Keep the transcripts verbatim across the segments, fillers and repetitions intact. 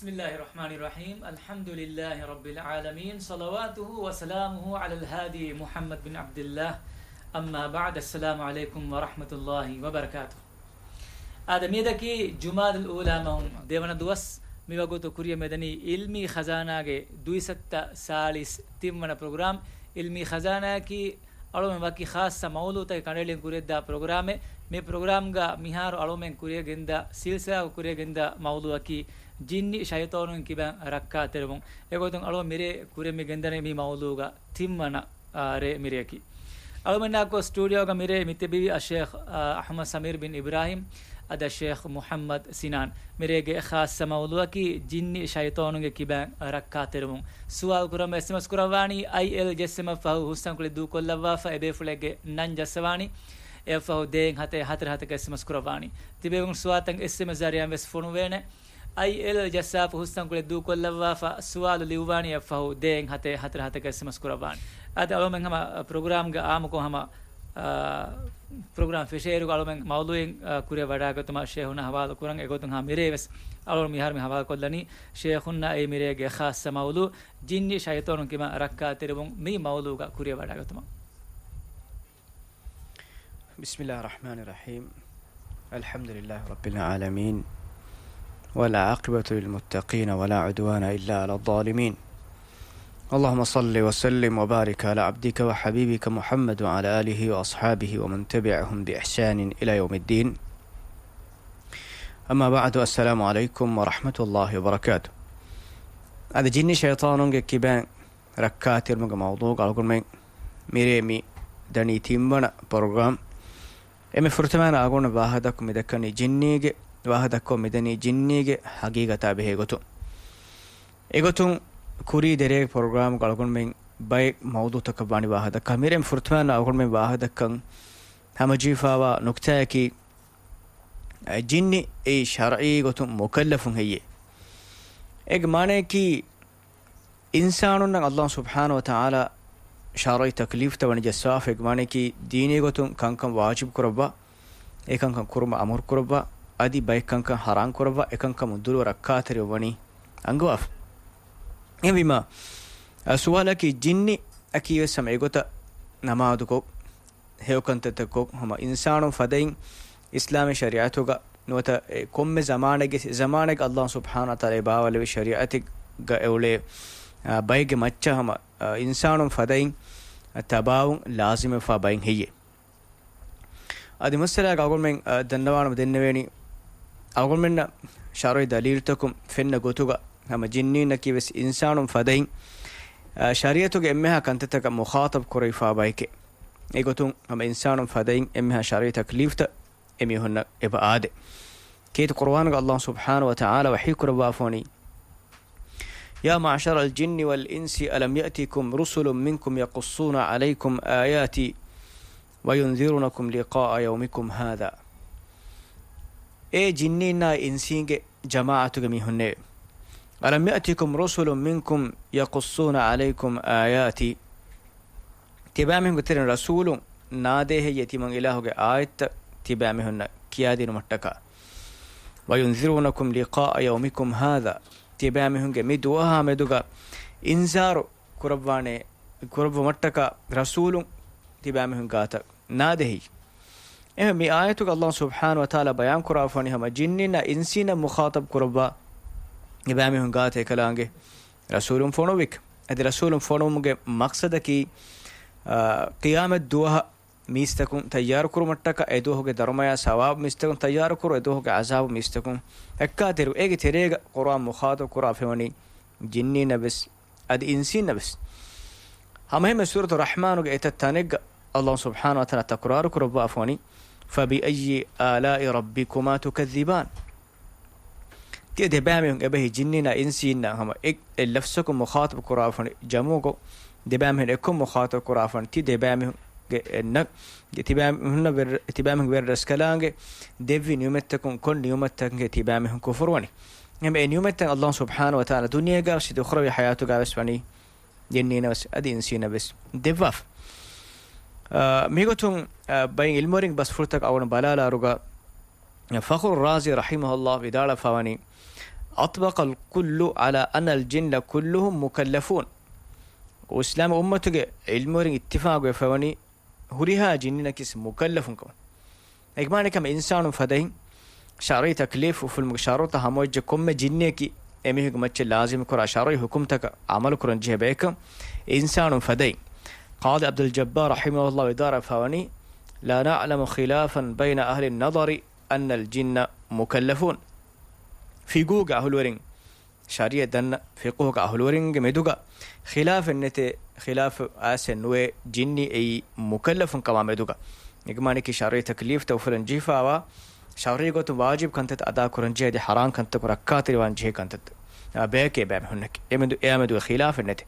بسم الله الرحمن الرحيم. الحمد لله رب العالمين. صلواته وسلامه على الهادي محمد بن عبد الله. أما بعد. السلام عليكم ورحمة الله وبركاته. އާދެ، މިއަދަކީ ޖުމާދަލް އޫލާ މަހު ދެވަނަ ދުވަސް. މިވަގުތު ކުރިޔަށް މިދަނީ އިލްމީ ޚަޒާނާގެ ދުއިސައްތަ ސާޅީސް ތިންވަނަ ޕްރޮގްރާމް. އިލްމީ ޚަޒާނާއަކީ އަޅުމެން ވަކި ޚާއްޞަ މައުޟޫޢުތަކެއް ކަނޑައެޅިގެން ކުރިޔަށްދާ ޕްރޮގްރާމެއް. މި ޕްރޮގްރާމްގަ މިހާރު އަޅުމެން ކުރިޔަށް ގެންދާ ސިލްސިލާއަކަށް ކުރިޔަށް ގެންދާ މައުޟޫޢަކީ ޖިންނި ޝައިޠާނުން ކިބައިން ރައްކާތެރިވުން. އެގޮތުން އަޅުމެން މިރޭ ކުރިޔަށް މި ގެންދަނީ މި މައުޟޫޢުގަ ތިންވަނަ، އާ، ރޭ މިރެއަކީ. އަޅުމެންނާކޮ ސްޓޫޑިއޯގަ މިރޭ މި ތިބިވީ އައްޝޭޚް، އާ، އަޙްމަދު ސަމީރު ބިން އިބްރާހީމް، އަދި އައްޝޭޚް މުޙައްމަދު ސިނާން. މިރޭގެ ޚާއްޞަ މައުޟޫޢަކީ ޖިންނި ޝައިޠާނުންގެ ކިބައިން ރައްކާތެރިވުން. ސުވާލު ކުރަން އެސްއެމްއެސް ކުރައްވާނީ އައިއެލް ޖައްސަމަށްފަހު ހުސްތަންކޮޅެއް ދޫކޮށްލައްވާފަ އެބޭފުޅެއްގެ ނަން ޖައްސަވާނީ. އެއަށްފަހު ދޭއް ހަތެއް ހަތަރު ހަތަކަށް އެސްއެމްއެސް ކުރައްވާނީ. ތިބޭފުޅުން ސުވާލުތައް އެސްއެމްއެސް ޒަރީއާ ވެސް ފޮނުވޭނެ. އައިއެލް ޖައްސާފަ ހުސްތަންކޮޅެއް ދޫކޮށްލައްވާފަ ސުވާލު ލިޔުއްވާނީ އެއަށްފަހު ދޭއް ހަތެއް ހަތަރު ހަތަކަށް އެސްއެމްއެސް ކުރައްވާނީ. އަދި އަޅުމެން ހަމަ ޕްރޮގްރާމްގެ އާއްމުކޮށް ހަމަ، އާ، ޕްރޮގްރާމް ފެށޭއިރު އަޅުމެން މައުޟޫޢު، އާ، ކުރިޔަށް ވަޑައިގަތުމަށް ޝޭޚުންނާ ހަވާލު ކުރަން. އެގޮތުން ހަމަ މިރޭ ވެސް އަޅުގަނޑު މިހާރު މި ހަވާލުކޮށްލަނީ ޝޭޚުންނާ އެ މިރޭގެ ޚާއްޞަ މައުޟޫޢު ޖިންނި ޝައިޠާނުން ކިބައިން ރައްކާތެރިވުން. މި މައުޟޫޢުގަ ކުރިޔަށް ވަޑައިގަތުމަށް. بسم الله الرحمن الرحيم. الحمد لله رب العالمين، والعاقبة للمتقين، ولا عدوان إلا على الظالمين. اللهم صل وسلم وبارك على عبدك وحبيبك محمد وعلى آله وأصحابه ومن تبعهم بإحسان إلى يوم الدين. أما بعد، السلام عليكم ورحمة الله وبركاته. އަދި ޖިންނި ޝައިޠާނުންގެ ކިބައިން ރައްކާތެރިވުމުގެ މައުޟޫޢުގަ އަޅުގަނޑުމެން މިރޭ މި ދަނީ ތިންވަނަ ޕްރޮގްރާމް. އެންމެ ފުރަތަމަ އަޅުގަނޑު ވާހަކަދައްކަން މި ދައްކަނީ ޖިންނީގެ، ވާހަކަދައްކަން މި ދަނީ ޖިންނީގެ ހަގީގަތާ ބެހޭ ގޮތުން. އެގޮތުން ކުރީ ދެރޭގެ ޕްރޮގްރާމްގަ އަޅުގަނޑުމެން ބައެއް މައުޟޫޢުތަކަށް ވާނީ ވާހަކަދައްކާ. މިރޭ ފުރަތަމަ އަޅުގަނޑުމެން ވާހަކަދައްކަން ހަމަޖެހިފައިވާ ނުކްތާއަކީ، ޖިންނި އެއީ ޝަރްޢީ ގޮތުން މުކައްލަފުން ހެއްޔޭ؟ އޭގެ މާނައަކީ، އިންސާނުންނަށް ﷲ ސުބްޙާނަހޫ ވަތަޢާލާ ޝަރުޢީ ތަކްލީފްތައް ވަނީ ޖައްސާފަ، އޭގެ މާނައަކީ ދީނީ ގޮތުން ކަންކަން ވާޖިބު ކުރައްވާ، އެކަންކަން ކުރުމަށް އަމުރު ކުރައްވާ، އަދި ބައެއް ކަންކަން ޙަރާމް ކުރައްވާ، އެކަންކަމުން ދުރުވެ ރައްކާތެރިވެ ވަނީ އަންގަވާފަ. އެހެންވީމާ، އަ، ސުވާލަކީ ޖިންނި އަކީ ވެސް ހަމަ އެގޮތަށް ނަމާދުކޮށް، ހެޔޮކަންތައްތައް ކޮށް، ހަމަ އިންސާނުން ފަދައިން އިސްލާމީ ޝަރީޢަތުގަ ނުވަތަ އެ ކޮންމެ ޒަމާނެއްގެ، ޒަމާނެއްގެ ﷲ ސުބްޙާނަހޫ ވަތަޢާލާ ބާވާލެއްވި ޝަރީޢަތެއްގަ އެއުޅޭ، އާ، ބައެއްގެ މައްޗަށް ހަމަ، އާ، އިންސާނުން ފަދައިން، އާ، ތަބާވުން ލާޒިމްވެފާ ބައެއް ހެއްޔޭ؟ އަދި މައްސަލާގަ އަޅުގަނޑުމެން، އާ، ދަންނަވާނަމަ ދެންނެވޭނީ، އަޅުގަނޑުމެންނަށް ޝަރުޢީ ދަލީލުތަކުން ފެންނަ ގޮތުގަ ހަމަ ޖިންނީންނަކީ ވެސް އިންސާނުން ފަދައިން، އާ، ޝަރީޢަތުގެ އެންމެހާ ކަންތައްތަކަށް މުޚާޠަބް ކުރެވިފާ ބައެކޭ. އެގޮތުން ހަމަ އިންސާނުން ފަދައިން އެންމެހާ ޝަރުޢީ ތަކްލީފްތައް އެމީހުންނަށް އެބަ އާދޭ. ކީރިތި ޤުރުއާނުގަ ﷲ ސުބްޙާނަހޫ ވަތަޢާލާ ވަޙީ ކުރައްވާފަ ވަނީ، يا معشر الجن والإنس ألم يأتكم رسل منكم يقصون عليكم آياتي وينذرونكم لقاء يومكم هذا. އޭ ޖިންނީންނާ އިންސީންގެ ޖަމާޢަތުގެ މީހުންނޭ! ألم يأتكم رسل منكم يقصون عليكم آياتي. ތިބާމީހުންގެ ތެރެއިން ރަސޫލުން ނާދޭ ހެއްޔޭ ތިމަން އިލާހުގެ އާޔަތްތައް ތިބާމީހުންނަށް ކިޔާދިނުމަށްޓަކާ؟ وينذرونكم لقاء يومكم هذا. ތިބާމީހުންގެ މި ދުވަހާ މެދުގަ އިންޒާރު ކުރައްވާނެ، ކުރައްވުމަށްޓަކާ ރަސޫލުން ތިބާމީހުން ގާތަށް ނާދޭ ހެއްޔޭ؟ އެހެން މި އާޔަތުގަ ﷲ ސުބްޙާނަހޫ ވަތަޢާލާ ބަޔާން ކުރާފަ ވަނީ ހަމަ ޖިންނީންނާ އިންސީންނަށް މުޚާޠަބް ކުރައްވާ އެބާމީހުން ގާތަށް އެކަލާނގެ ރަސޫލުން ފޮނުވިކަން. އަދި ރަސޫލުން ފޮނުވުމުގެ މަޤްޞަދަކީ، އާ، ޤިޔާމަތް ދުވަހަށް މީސްތަކުން ތައްޔާރު ކުރުމަށްޓަކާ، އެ ދުވަހުގެ ދަރުމަޔާ ސަވާބު މީސްތަކުން ތައްޔާރު ކުރުން، އެ ދުވަހުގެ ޢަޒާބު މީސްތަކުން ރައްކާތެރި. އޭގެ ތެރޭގަ ޤުރުއާން މުޚާޠަބް ކުރާފަ ވަނީ ޖިންނީންނަށް ވެސް އަދި އިންސީންނަށް ވެސް. ހަމައެހެންމެ ސޫރަތު ރަޙްމާނުގެ އެތައް ތަނެއްގަ ﷲ ސުބްޙާނަހޫ ވަތަޢާލާ ތަކުރާރު ކުރައްވާފަ ވަނީ، فبأي آلاء ربكما تكذبان. ތިޔަ ދެބައިމީހުން އެބަހީ ޖިންނީންނާ އިންސީންނާ ހަމަ އެ، އެއް ލަފްޒަކުން މުޚާޠަބު ކުރާފަ ވަނީ، ޖަމުޢުކޮށް ދެބައިމީހުން އެއްކޮށް މުޚާޠަބު ކުރާފަ ވަނީ، ތި ދެބައިމީހުންގެ އެއް ނަ، ތި ބައިމީހުންނަށް ވެރި، ތި ބައިމީހުންގެ ވެރި ރަސްކަލާނގެ ދެއްވި ނިޢުމަތްތަކުން ކޮން ނިޢުމަތްތަކެއް ތި ބައިމީހުން ކުފުރުވަނީ؟ އެހެން އެ ނިޢުމަތްތައް ﷲ ސުބްޙާނަހޫ ވަތަޢާލާ ދުނިޔޭގަ ވެސް އުޚްރަވީ ޙަޔާތުގަ ވެސް ވަނީ ޖިންނީންނަށް ވެސް އަދި އިންސީންނަށް ވެސް ދެއްވާފަ. އާ، މިގޮތުން، އާ، ބައެއް ޢިލްމުވެރިންގެ ބަސްފުޅުތަކަށް އަޅުގަނޑު ބަލާލާއިރުގަ، ފަޚްރު ރާޒީ ރަޙިމަހުﷲ ވިދާޅުވެފަ ވަނީ، أطبق الكل على أن الجن كلهم مكلفون. އިސްލާމް އުއްމަތުގެ ޢިލްމުވެރިން އިއްތިފާގުވެފަވަނީ ހުރިހާ ޖިންނިންނަކީ މުކައްލަފުން ކަމަށް. އެގެ މާނައަކީ އިންސާނުން ފަދައިން ޝަރުޢީ ތަކްލީފް އުފުލުމުގެ ޝަރުޠަ ހަމަވެއްޖެ ކޮންމެ ޖިންނިއަކީ އެމީހުންގެ މައްޗަށް ލާޒިމް ކުރާ ޝަރުޢީ ޙުކުމްތަކަށް ޢަމަލު ކުރަން ޖެހޭ ބަޔަކަށް އިންސާނުން ފަދައިން. ޤާޟީ ޢަބްދުލް ޖައްބާރު ރަޙިމަހުﷲ ވިދާޅުވެފަވަނީ، لا نعلم خلافا بين أهل النظر أن الجن مكلفون. ފިޤުހުގެ އަހުލުވެރިން، ޝަރީޢަތް ދަންނަ ފިޤުހުގެ އަހުލުވެރިންގެ މެދުގަ ޚިލާފެއް ނެތޭ، ޚިލާފު އައިސެއް ނުވޭ، ޖިންނި އެއީ މުކައްލަފުން ކަމާ މެދުގަ. އެގެ މާނައަކީ ޝަރުޢީ ތަކްލީފްތައް އުފުލަން ޖެހިފާވާ، ޝަރުޢީ ގޮތުން ވާޖިބު ކަންތައްތައް އަދާ ކުރަން ޖެހޭ، އަދި ޙަރާން ކަންތަކުން ރައްކާތެރިވާން ޖެހޭ ކަންތައް، އާ، ބަޔަކީ އެބައިމީހުންނަކީ. އެމެދު، އެއާމެދު ޚިލާފެއް ނެތޭ.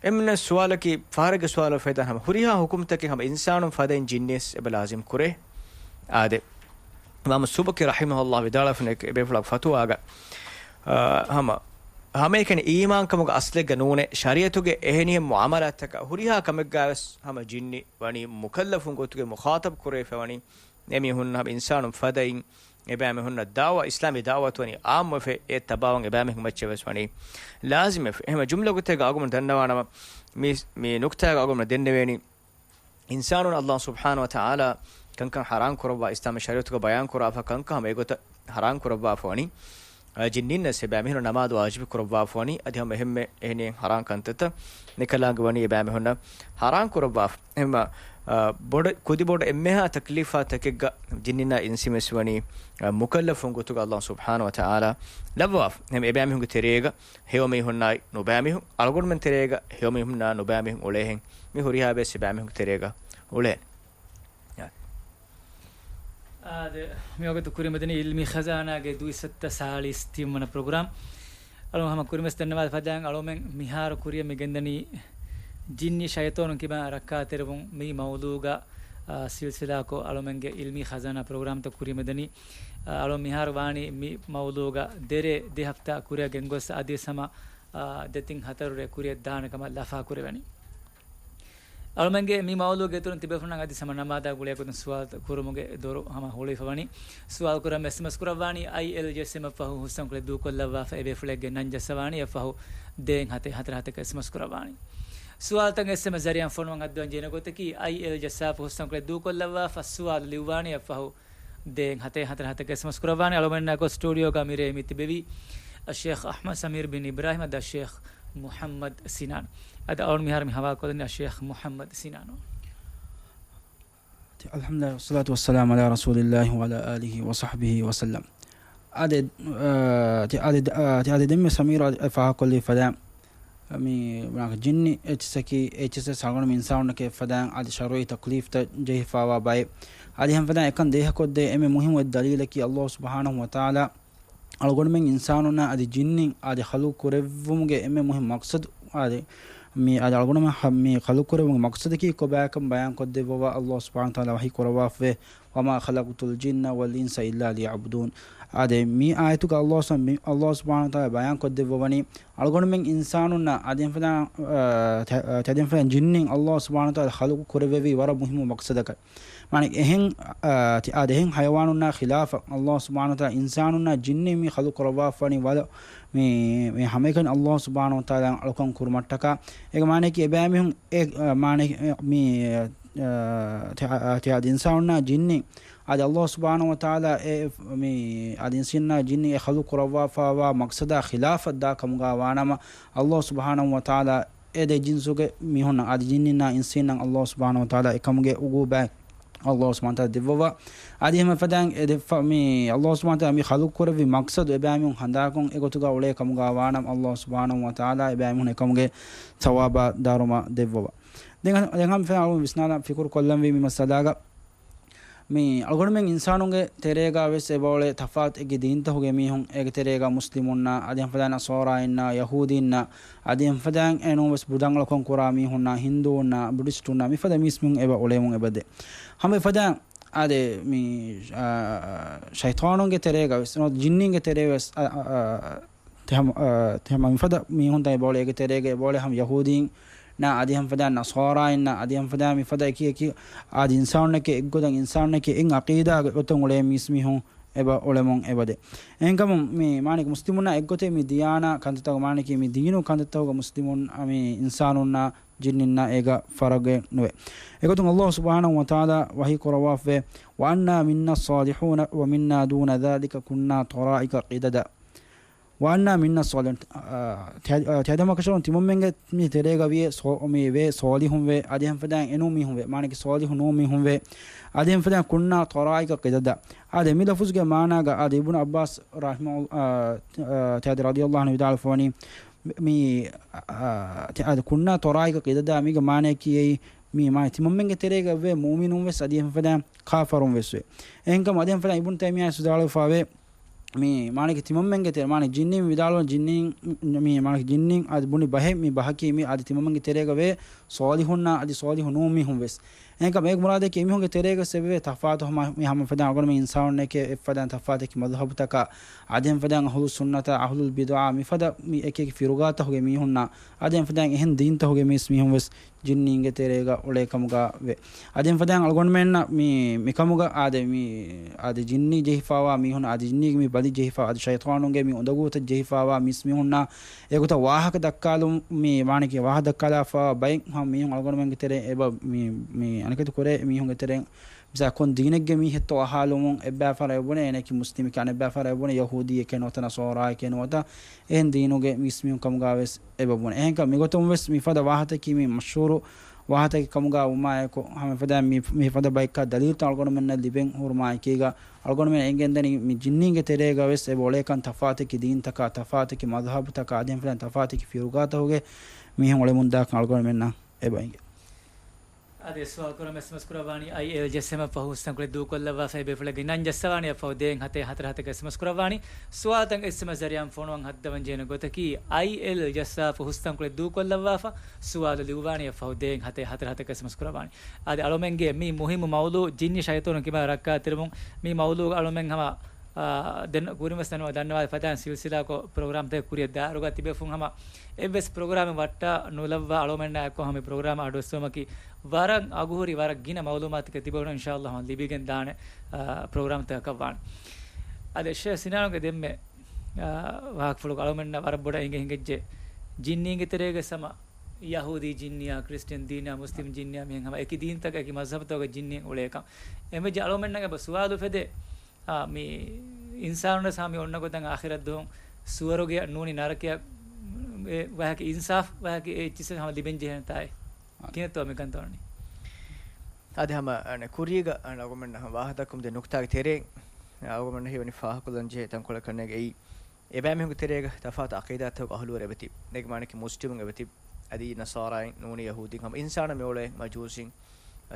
އެމެންނަށް ސުވާލަކީ، ފަހަރެއްގެ ސުވާލަށް ފެދާން ހަމަ ހުރިހާ ޙުކުމްތަކެއް ހަމަ އިންސާނުން ފަދައިން ޖިންނިވެސް އެބަ ލާޒިމް ކުރޭ. އާދެ، އިމާމު ސުބުކީ ރަޙިމަހުﷲ ވިދާޅުވެފަ އެބޭފުޅާ ފަތުވާގަ، އާ، ހަމަ، ހަމައެކަނި އީމާންކަމުގެ އަސްލެއްގަ ނޫނޭ، ޝަރީޢަތުގެ އެހެނިހެން މުޢާމަލާތްތަކަށް ހުރިހާ ކަމެއްގަވެސް ހަމަ ޖިންނި ވަނީ މުކައްލަފުން ގޮތުގެ މުޚާޠަބް ކުރެވިފަވަނީ. އެމީހުން ހަމަ އިންސާނުން ފަދައިން އެބައިމީހުންނަށް ދަޢުވާ، އިސްލާމީ ދަޢުވަތު ވަނީ ޢާއްމުވެފަ، އެ ތަބާވަން އެބައިމީހުން މައްޗަށް ވެސް ވަނީ ލާޒިމްވެފަ. އެހެން ޖުމްލަ ގޮތެއްގަ އަޅުގަނޑު ދަންނަވާނަމަ، މި، މި ނުކްތާގަ އަޅުގަނޑު ދެންނެވޭނީ، އިންސާނުން ﷲ ސުބްޙާނަހޫ ވަތަޢާލާ ކަންކަން ޙަރާން ކުރައްވާ، އިސްލާމީ ޝަރީޢަތުގަ ބަޔާން ކުރާފަ ކަންކަން ހަމަ އެގޮތަށް ޙަރާން ކުރައްވާފަ ވަނީ، އާ، ޖިންނިންނަށް އެބައިމީހުންނަށް ނަމާދު ވާޖިބު ކުރައްވާފަ ވަނީ، އަދި ހަމަ އެހެންމެ އެހެނިހެން ޙަރާން ކަންތައްތައް ނިކަލާނގެ ވަނީ އެބައިމީހުންނަށް ޙަރާން ކުރައްވާފަ. އެހެންމަ، އާ، ބޮޑެ-، ކުދި ބޮޑު އެންމެހާ ތަކްލީފާ ތަކެއްގަ ޖިންނިންނާ އިންސިން ވެސް ވަނީ، އާ، މުކައްލަފުން ގޮތުގަ ﷲ ސުބްޙާނަހޫ ވަތަޢާލާ ލައްވާފަ. އެހެން އެބައިމީހުންގެ ތެރޭގަ ހެޔޮމީހުންނާއި ނުބައިމީހުން، އަޅުގަނޑުމެން ތެރޭގަ ހެޔޮމީހުންނާ ނުބައިމީހުން އުޅޭހެން، މި ހުރިހާ ބައެއް އެބައިމީހުންގެ ތެރޭގަ އުޅޭނެ. އާދެ، މިވަގުތު ކުރިމަދަނީ ޢިލްމީ ޚަޒާނާގެ ދުއިސައްތަ ސާޅީސް ތިންވަނަ ޕްރޮގްރާމް. އަޅު ހަމަ ކުރިމަސް ދަންނަވާ ފަދައިން އަޅުމެން މިހާރު ކުރިޔަށް މި ގެންދަނީ ޖިންނި ޝައިޠާނުން ކިބައިން ރައްކާތެރިވުން މި މައުޟޫގަ، އާ، ސިލްސިލާކޮށް އަޅުމެންގެ ޢިލްމީ ޚަޒާނާ ޕްރޮގްރާމްތައް ކުރިމަދަނީ. އާ، އަޅު މިހާރު ވާނީ މި މައުޟޫގަ ދެރޭ ދެ ހަފްތާ ކުރިޔަށް ގެންގޮސް އަދިވެސް ހަމަ، އާ، ދެތިން ހަތަރު ރޭ ކުރިޔަށް ދާނެ ކަމަށް ލަފާ ކުރެވެނީ. އަޅުމެންގެ މި މައުޟޫގެ އިތުރުން ތިބޭފުޅުންނަށް އަދި ހަމަ ނަމާދާ ގުޅޭ ގޮތުން ސުވާލުތައް ކުރުމުގެ ދޮރު ހަމަ ހުޅުވިފަ ވަނީ. ސުވާލު ކުރަން އެސްއެމްއެސް ކުރައްވާނީ އައިއެލްޖެއެސްއެމް އަށްފަހު ހުސްއަންކޮޅެއް ދޫކޮށްލައްވާފަ، އެބޭފުޅެއްގެ ނަން ޖައްސަވާނީ އަށްފަހު ދޭއް ހަތެއް ހަތަރު ހަތަކަށް އެސްއެމްއެސް ކުރައްވާނީ. ސުވާލުތައް އެސްއެމްއެސް ޒަރީއާއިން ފޮނުވަން އައްދަވަން ޖެހޭނެ ގޮތަކީ އައިއެލްޖެއެސް އަށްފަހު ހުސްއަންކޮޅެއް ދޫކޮށްލައްވާފަ، ސުވާލު ލިޔުއްވާނީ އަށްފަހު ދޭއް ހަތެއް ހަތަރު ހަތަކަށް އެސްއެމްއެސް ކުރައްވާނެ. އަޅުގަނޑާ އެކު ސްޓޫޑިއޯގަ މިރޭ މި ތިބެވީ އައްޝޭޚް އަޙްމަދު ސަމީރު ބިން އިބްރާހިމް އަދި އައްޝޭޚް މުޙައްމަދު ސިނާން. އަދި އަޅުގަނޑު މިހާރު މި ޙަވާލުކޮށްދެނީ އައްޝޭޚް މުޙައްމަދު ސިނާން. އަލްޙަމްދުލިއްލާހި ވައްޞަލާތު ވައްސަލާމު ޢަލާ ރަސޫލިއްލާހި ވަޢަލާ އާލިހި ވަޞަޙްބިހި ވަސައްލަމް. އާދެ، އާ، ތި-، އާދެ، އާ، ތި-، އާދެ ދެންމެ ސަމީރު އާދެ ފާހަގަކޮށްލީ ފަދައިން. މި، މާ، ޖިންނި އެއްޗިސަކީ، އެއްޗިސެއް އަޅުގަނޑު އިންސާނުންނަކީ ފަދައިން އަދި ޝަރުޢީ ތަކްލީފްތައް ޖެހިފާވާ ބައެއް. އަދި ހަމަ ފަދައިން އެކަން ދޭހަކޮށްދޭ އެންމެ މުހިއްމު އެއް ދަލީލަކީ ﷲ ސުބްޙާނަހޫ ވަތަޢާލާ އަޅުގަނޑުމެން އިންސާނުންނާ އަދި ޖިންނިން އާދެ ޚަލްޤު ކުރެއްވުމުގެ އެންމެ މުހިއްމު މަޤްޞަދު އާދެ، މި އާދެ އަޅުގަނޑުމެން ޚަ-، މި ޚަލްޤު ކުރެއްވުމުގެ މަޤްޞަދަކީ ކޮބާކަން ބަޔާން ކޮށްދެއްވަވާ ﷲ ސުބްޙާނަހޫ ވަތަޢާލާ ވަޙީ ކުރައްވާފަވޭ. وما خلقت الجن والإنس إلا ليعبدون. އާދެ، މި އާޔަތުގަ ﷲ ސު-، މި-، ﷲ ސުބްޙާނަހޫ ވަތަޢާލާ ބަޔާން ކޮށްދެއްވަވަނީ، އަޅުގަނޑުމެން އިންސާނުންނަށް އަދި އެހެން ފަދައިން، އާ، ތެ-، އާ، ތެދެން ފަދައިން ޖިންނިން ﷲ ސުބްޙާނަހޫ ވަތަޢާލާ ޚަލްޤު ކުރެއްވެވީ ވަރަށް މުހިއްމު މަޤްޞަދަކަށް. މާނަ އެހެން، އާ، ތި-، އާދެ، އެހެން ޙަޔަވާނުންނާ ޚިލާފަށް، ﷲ ސުބްޙާނަހޫ ވަތަޢާލާ އިންސާނުންނާ ޖިންނިން މި ޚަލްޤު ކުރައްވާފަވަނީ ވަރަށް މި، މި ހަމައެކަނި ﷲ ސުބްޙާނަހޫ ވަތަޢާލާ އަޅުކަން ކުރުމަށްޓަކާ. އޭގެ މާނައަކީ އެބައިމީހުން އެ، އާ، މާނަ، މި، އާ، ތި-، އާ، ތި-، އާދެ އިންސާނުންނާ ޖިންނިން އާދެ ﷲ ސުބްޙާނަހޫ ވަތަޢާލާ އެ، މި، އާދެ އިންސީންނާ ޖިންނި އެ ޚަލްޤު ކުރައްވާފަވާ މަޤްޞަދާ ޚިލާފަށް ދާ ކަމުގަ ވާނަމަ، ﷲ ސުބްޙާނަހޫ ވަތަޢާލާ އެ ދެ ޖިންސުގެ މީހުންނަށް އާދެ ޖިންނިންނާ އިންސީންނަށް ﷲ ސުބްޙާނަހޫ ވަތަޢާލާ އެކަމުގެ ޢުޤޫބާތް ﷲ ސުބްޙާނަހޫ ވަތަޢާލާ ދެއްވަވާ. އަދި ހަމަ ފަދައިން އެ ދެއްފަ-، މި ﷲ ސުބްޙާނަހޫ ވަތަޢާލާ މި ޚަލްޤު ކުރެއްވި މަޤްޞަދު އެބައިމީހުން ހަނދާންކޮށް އެގޮތުގަ އުޅޭ ކަމުގަ ވާނަމަ، ﷲ ސުބްޙާނަހޫ ވަތަޢާލާ އެބައިމީހުން އެކަމުގެ ޘަވާބާ ދާރުމަ ދެއްވަވާ. ދެން ހަ-، ދެން ހަމަ ފެން އަޅު ވިސްނާލަން ފިކުރު ކޮށްލަންވީ މި މައްސަލާގަ. މި އަޅުގަނޑުމެން އިންސާނުންގެ ތެރޭގަ ވެސް އެބައުޅޭ ތަފާތު އެކި ދީންތަކުގެ މީހުން، އޭގެ ތެރޭގަ މުސްލިމުންނާ، އަދި ހަމަ ފަދައިން ނަޞާރާއިންނާ، ޔަހޫދީންނާ، އަދި ހަމަ ފަދައިން އެނޫން ވެސް ބުދަށް އަޅުކަން ކުރާ މީހުންނާ، ހިންދޫންނާ، ބުޑިސްޓުންނާ، މިފަދަ މީސްމީހުން އެބަ އުޅެމުން އެބަދޭ. ހަމަ އެފަދައިން އާދެ، މި، އާ، ޝައިޠާނުންގެ ތެރޭގަ ވެސް، ނުވަތަ ޖިންނީންގެ ތެރޭ ވެސް، އާ، އާ، ތި ހަމަ، އާ، ތި ހަމަ މިފަދަ މީހުންތައް އެބައުޅޭ އޭގެ ތެރޭގަ އެބައުޅޭ ހަމަ ޔަހޫދީންނާ އަދި ހަމަ ފަދައިން ނަޞާރާއިންނާ އަދި ހަމަ ފަދައިން މިފަދަ އެކި އެކި އާދެ އިންސާނުންނެކޭ އެއްގޮތަށް އިންސާނުންނެކޭ އެއް ޢަޤީދާގެ ގޮތުން އުޅޭ މީސްމީހުން އެބަ އުޅެމުން އެބަދޭ. އެހެންކަމުން މި މާނައަކީ މުސްލިމުންނާ އެއްގޮތެއް މި ދިޔާނާ ކަންތައްތަކުގަ މާނައަކީ މި ދީނު ކަންތައްތަކުގަ މުސްލިމުން މި އިންސާނުންނާ ޖިންނިންނާ އޭގަ ފަރަގެއް ނުވޭ. އެގޮތުން ﷲ ސުބްޙާނަހޫ ވަތަޢާލާ ވަޙީ ކުރައްވާފައި، وَأَنَّا مِنَّا الصَّالِحُونَ وَمِنَّا دُونَ ذَٰلِكَ كُنَّا طَرَائِقَ قِدَدًا. وَأَنَّا مِنَّا الصَّالِحُونَ، އާ، ތެ-، އާ، ތެދަމަކަށަވަރުން ތިމަންމެންގެ މި ތެރޭގަ ވިޔޭ ސޯ-، މި ވޭ ޞާލިޙުން ވޭ، އަދި އެހެން ފަދައިން އެނޫން މީހުން ވޭ، މާނައަކީ ޞާލިޙު ނޫން މީހުން ވޭ، އަދި އެހެން ފަދައިން كُنَّا طَرَائِقَ قِدَدًا. އާދެ، މި ލަފުޒުގެ މާނާގަ، އާދެ، އިބްނު ޢައްބާސް ރަޙިމަހު، އާ، އާ، ތެ-، އާދެ، ރަޟިޔަﷲ ޢަންހު ވިދާޅުވެފަވަނީ، މި، މި، އާ، ތެ-، އާދެ، كُنَّا طَرَائِقَ قِدَدًا މީގެ މާނައަކީ އެއީ، މި މާނަ ތިމަންމެންގެ ތެރޭގަ ވޭ މުއުމިނުން ވެސް އަދި އެހެން ފަދައިން ކާފަރުން ވެސް ވޭ. އެހެންކަމުން އަދި އެހެން ފަދައިން އިބްނު ތައިމިއްޔާ ވިދާޅުވެފަވޭ، މި މާނައަކީ ތިމަންމެންގެ ތެރޭ، މާނަ ޖިންނީން ވިދާޅުވަން ޖިންނީން، މި މާނައަކީ ޖިންނީން އަދި ބުނި ބަހެއް މި ބަހަކީ މި އަދި ތިމަންމެންގެ ތެރޭގަ ވޭ ޞާލިޙުންނާ އަދި ޞާލިޙު ނޫން މީހުން ވެސް. އެހެންކަމުން އޭގެ މުރާދަކީ އެމީހުންގެ ތެރޭގަ ސެބެވޭ ތަފާތު ހަމަ މި ހަމަ ފަދައިން އަޅުގަނޑުމެން އިންސާނުންނެކޭ އެއްފަދައިން ތަފާތަކީ މަޛްހަބުތަކާ، އަދި އެހެން ފަދައިން އަހުލުއްސުންނަތާ، އަހުލުލް ބިދުޢާ މިފަދަ މި އެކި އެކި ފިރުގާތަކުގެ މީހުންނާ، އަދި އެހެން ފަދައިން އެހެން ދީންތަކުގެ މީސް މީހުން ވެސް ޖިންނީންގެ ތެރޭގަ އުޅޭ ކަމުގަ ވޭ. އަދި އެހެން ފަދައިން އަޅުގަނޑުމެންނަށް މި، މިކަމުގަ އާދެ މި، އާދެ ޖިންނީ ޖެހިފާވާ މީހުން، އާދެ ޖިންނީގެ މި ބަލި ޖެހިފާ، އާދެ ޝައިޠާނުންގެ މި އުނދަގޫތައް ޖެހިފާވާ މީސް މީހުންނާ، އެގޮތަށް ވާހަކަ ދައްކާލުން، މި މާނައަކީ ވާހަކަ ދައްކާލާފާ ބައެއް ހަމަ މީހުން އަޅުގަނޑުމެންގެ ތެރޭ އެބަ މި، މި އަނެކަތި ކުރޭ މީހުންގެ ތެރޭ މިސާ ކޮން ދީނެއްގެ މީހެއްތޯ އަހާލުމުން އެއްބައި ފަހަރަށް އެބުނެ އޭނައަކީ މުސްލިމެކޭ، އަނެއްބައި ފަހަރަށް އެބުނެ ޔަހޫދީއެކޭ ނުވަތަ ނަޞާރާއެކޭ ނުވަތަ އެހެން ދީނުގެ މީސްމީހުން ކަމުގަ ވެސް އެބަ ބުނެ. އެހެންކަމުން މިގޮތުން ވެސް މިފަދަ ވާހަތަކީ މި މަޝްހޫރު ވާހަތަކެއް ކަމުގަ ވުމާއެކު، ހަމަ ފަދަ މި، މިފަދަ ބައެއްކާ ދަލީލުތައް އަޅުގަނޑުމެންނަށް ލިބެން ހުރުމާ އެކީގަ، އަޅުގަނޑުމެން އެނގެންދަނީ މި ޖިންނީންގެ ތެރޭގަ ވެސް އެބަ އުޅޭކަން ތަފާތަކި ދީންތަކާ، ތަފާތަކި މަޒްހަބުތަކާ، އަދި އެހެން ފަދަ ތަފާތަކި ފިރުގާތަކުގެ މީހުން އުޅެމުންދާކަން އަޅުގަނޑުމެންނަށް އެބަ އެނގޭ. އަދި ސުވާލު ކުރަމުން އެސްއެމްއެސް ކުރައްވާނީ އައިއެލް ޖެއްސަމަށް ފަހު ހުސްތަންކޮޅެއް ދޫކޮށްލައްވާފައި ބޭފުޅެއްގެ ނަން ޖައްސަވާނީ ފަހު ދޭއް ހަތެއް ހަތަރު ހަތަކަށް އެސްއެމްއެސް ކުރައްވާނީ. ސުވާލުތައް އެސްއެމްއެސް ޒަރިއާން ފޮނުވަން ހައްދަވަން ޖެހޭނެ ގޮތަކީ އައިއެލް ޖައްސާފަ ހުސްތަންކޮޅެއް ދޫކޮށްލައްވާފަ ސުވާލު ލިޔުއްވާނީ ފަހު ދޭއް ހަތެއް ހަތަރު ހަތަކަށް އެސްއެމްއެސް ކުރައްވާނީ. އަދި އަޅުމެންގެ މި މުހިއްމު މައުޟޫޢު ޖިންނި ޝައިޠާނު ކިބައިން ރައްކާތެރިވުން މި މައުޟޫޢު އަޅުމެން ހަމަ އާ، ދެން ކުރިން ވެސް ދަންނަވާ، ދަންނަވާ ފަދައިން ސިލްސިލާކޮށް ޕްރޮގްރާމްތަކެއް ކުރިއަށް ދާއިރުގަ ތިބޭފުން ހަމަ އެއްވެސް ޕްރޮގްރާމެއް ވައްޓާ ނުލައްވާ އަޅުމެންނާ އެއްކޮށް ހަމަ މި ޕްރޮގްރާމް އަޑުއެއްސުމަކީ ވަރަށް އަގުހުރި ވަރަށް ގިނަ މައުލޫމާތުތަކެއް ތިބޭފުން އިންޝާﷲ ހަމަ ލިބިގެން ދާނެ، އާ، ޕްރޮގްރާމްތަކަކަށް ވާނެ. އަދި ޝޭޚް ސިނާނުގެ ދެންމެ، އާ، ވާހަކަފުޅުގަ އަޅުމެންނަށް ވަރަށް ބޮޑަށް އެނގި ހިނގައްޖެ ޖިންނީންގެ ތެރޭގަ ހަމަ ޔަހޫދީ ޖިންނިއާ، ކްރިސްޓިއަން ދީނާ، މުސްލިމް ޖިންނިއާ މިހެން ހަމަ އެކި ދީންތަކަށް އެކި މަޒްހަބްތަކުގެ ޖިންނީން އުޅޭކަން. އެމެޖެ އަޅުމެންނަށް އެބަ ސުވާލު ފެދޭ، އާ، މި އިންސާނުންވެސް ހަމަ މި އޮންނަ ގޮތަށް އާޚިރަތްދުވަހު ސުވަރުގެއަށް ނޫނީ ނަރަކަޔަށް އެ ވަހަކި އިންސާފް ވަހަކި އެ އެއްޗިއްސެއް ހަމަ ލިބެން ޖެހޭނެތާއޭ. ކިހިނެއްތޯ މިކަންތޯ އަންނަނީ؟ އަދި ހަމަ އަނެއް ކުރީގަ އަނެއް އަޅުގަނޑުމެންނަށް ހަމަ ވާހަކަދައްކަމުން ދިޔަ ނުކުތާގެ ތެރެއިން އަޅުގަނޑުމެންނަށް ހީވަނީ ފާހަގަކޮށްލަން ޖެހޭ ތަންކޮޅެއް ކަންނޭނގެ އެއީ އެބައިމީހުންގެ ތެރޭގަ ތަފާތު އަޤީދާތަކުގެ އަހުލުވެރިން އެބަތިބި. އޭގެ މާނައަކީ މުސްލިމުން އެބަތިބި. އަދި ނަޞާރާއިން ނޫނީ ޔަހޫދީން ހަމަ އިންސާނާ މިއުޅޭ މަޖޫސީން.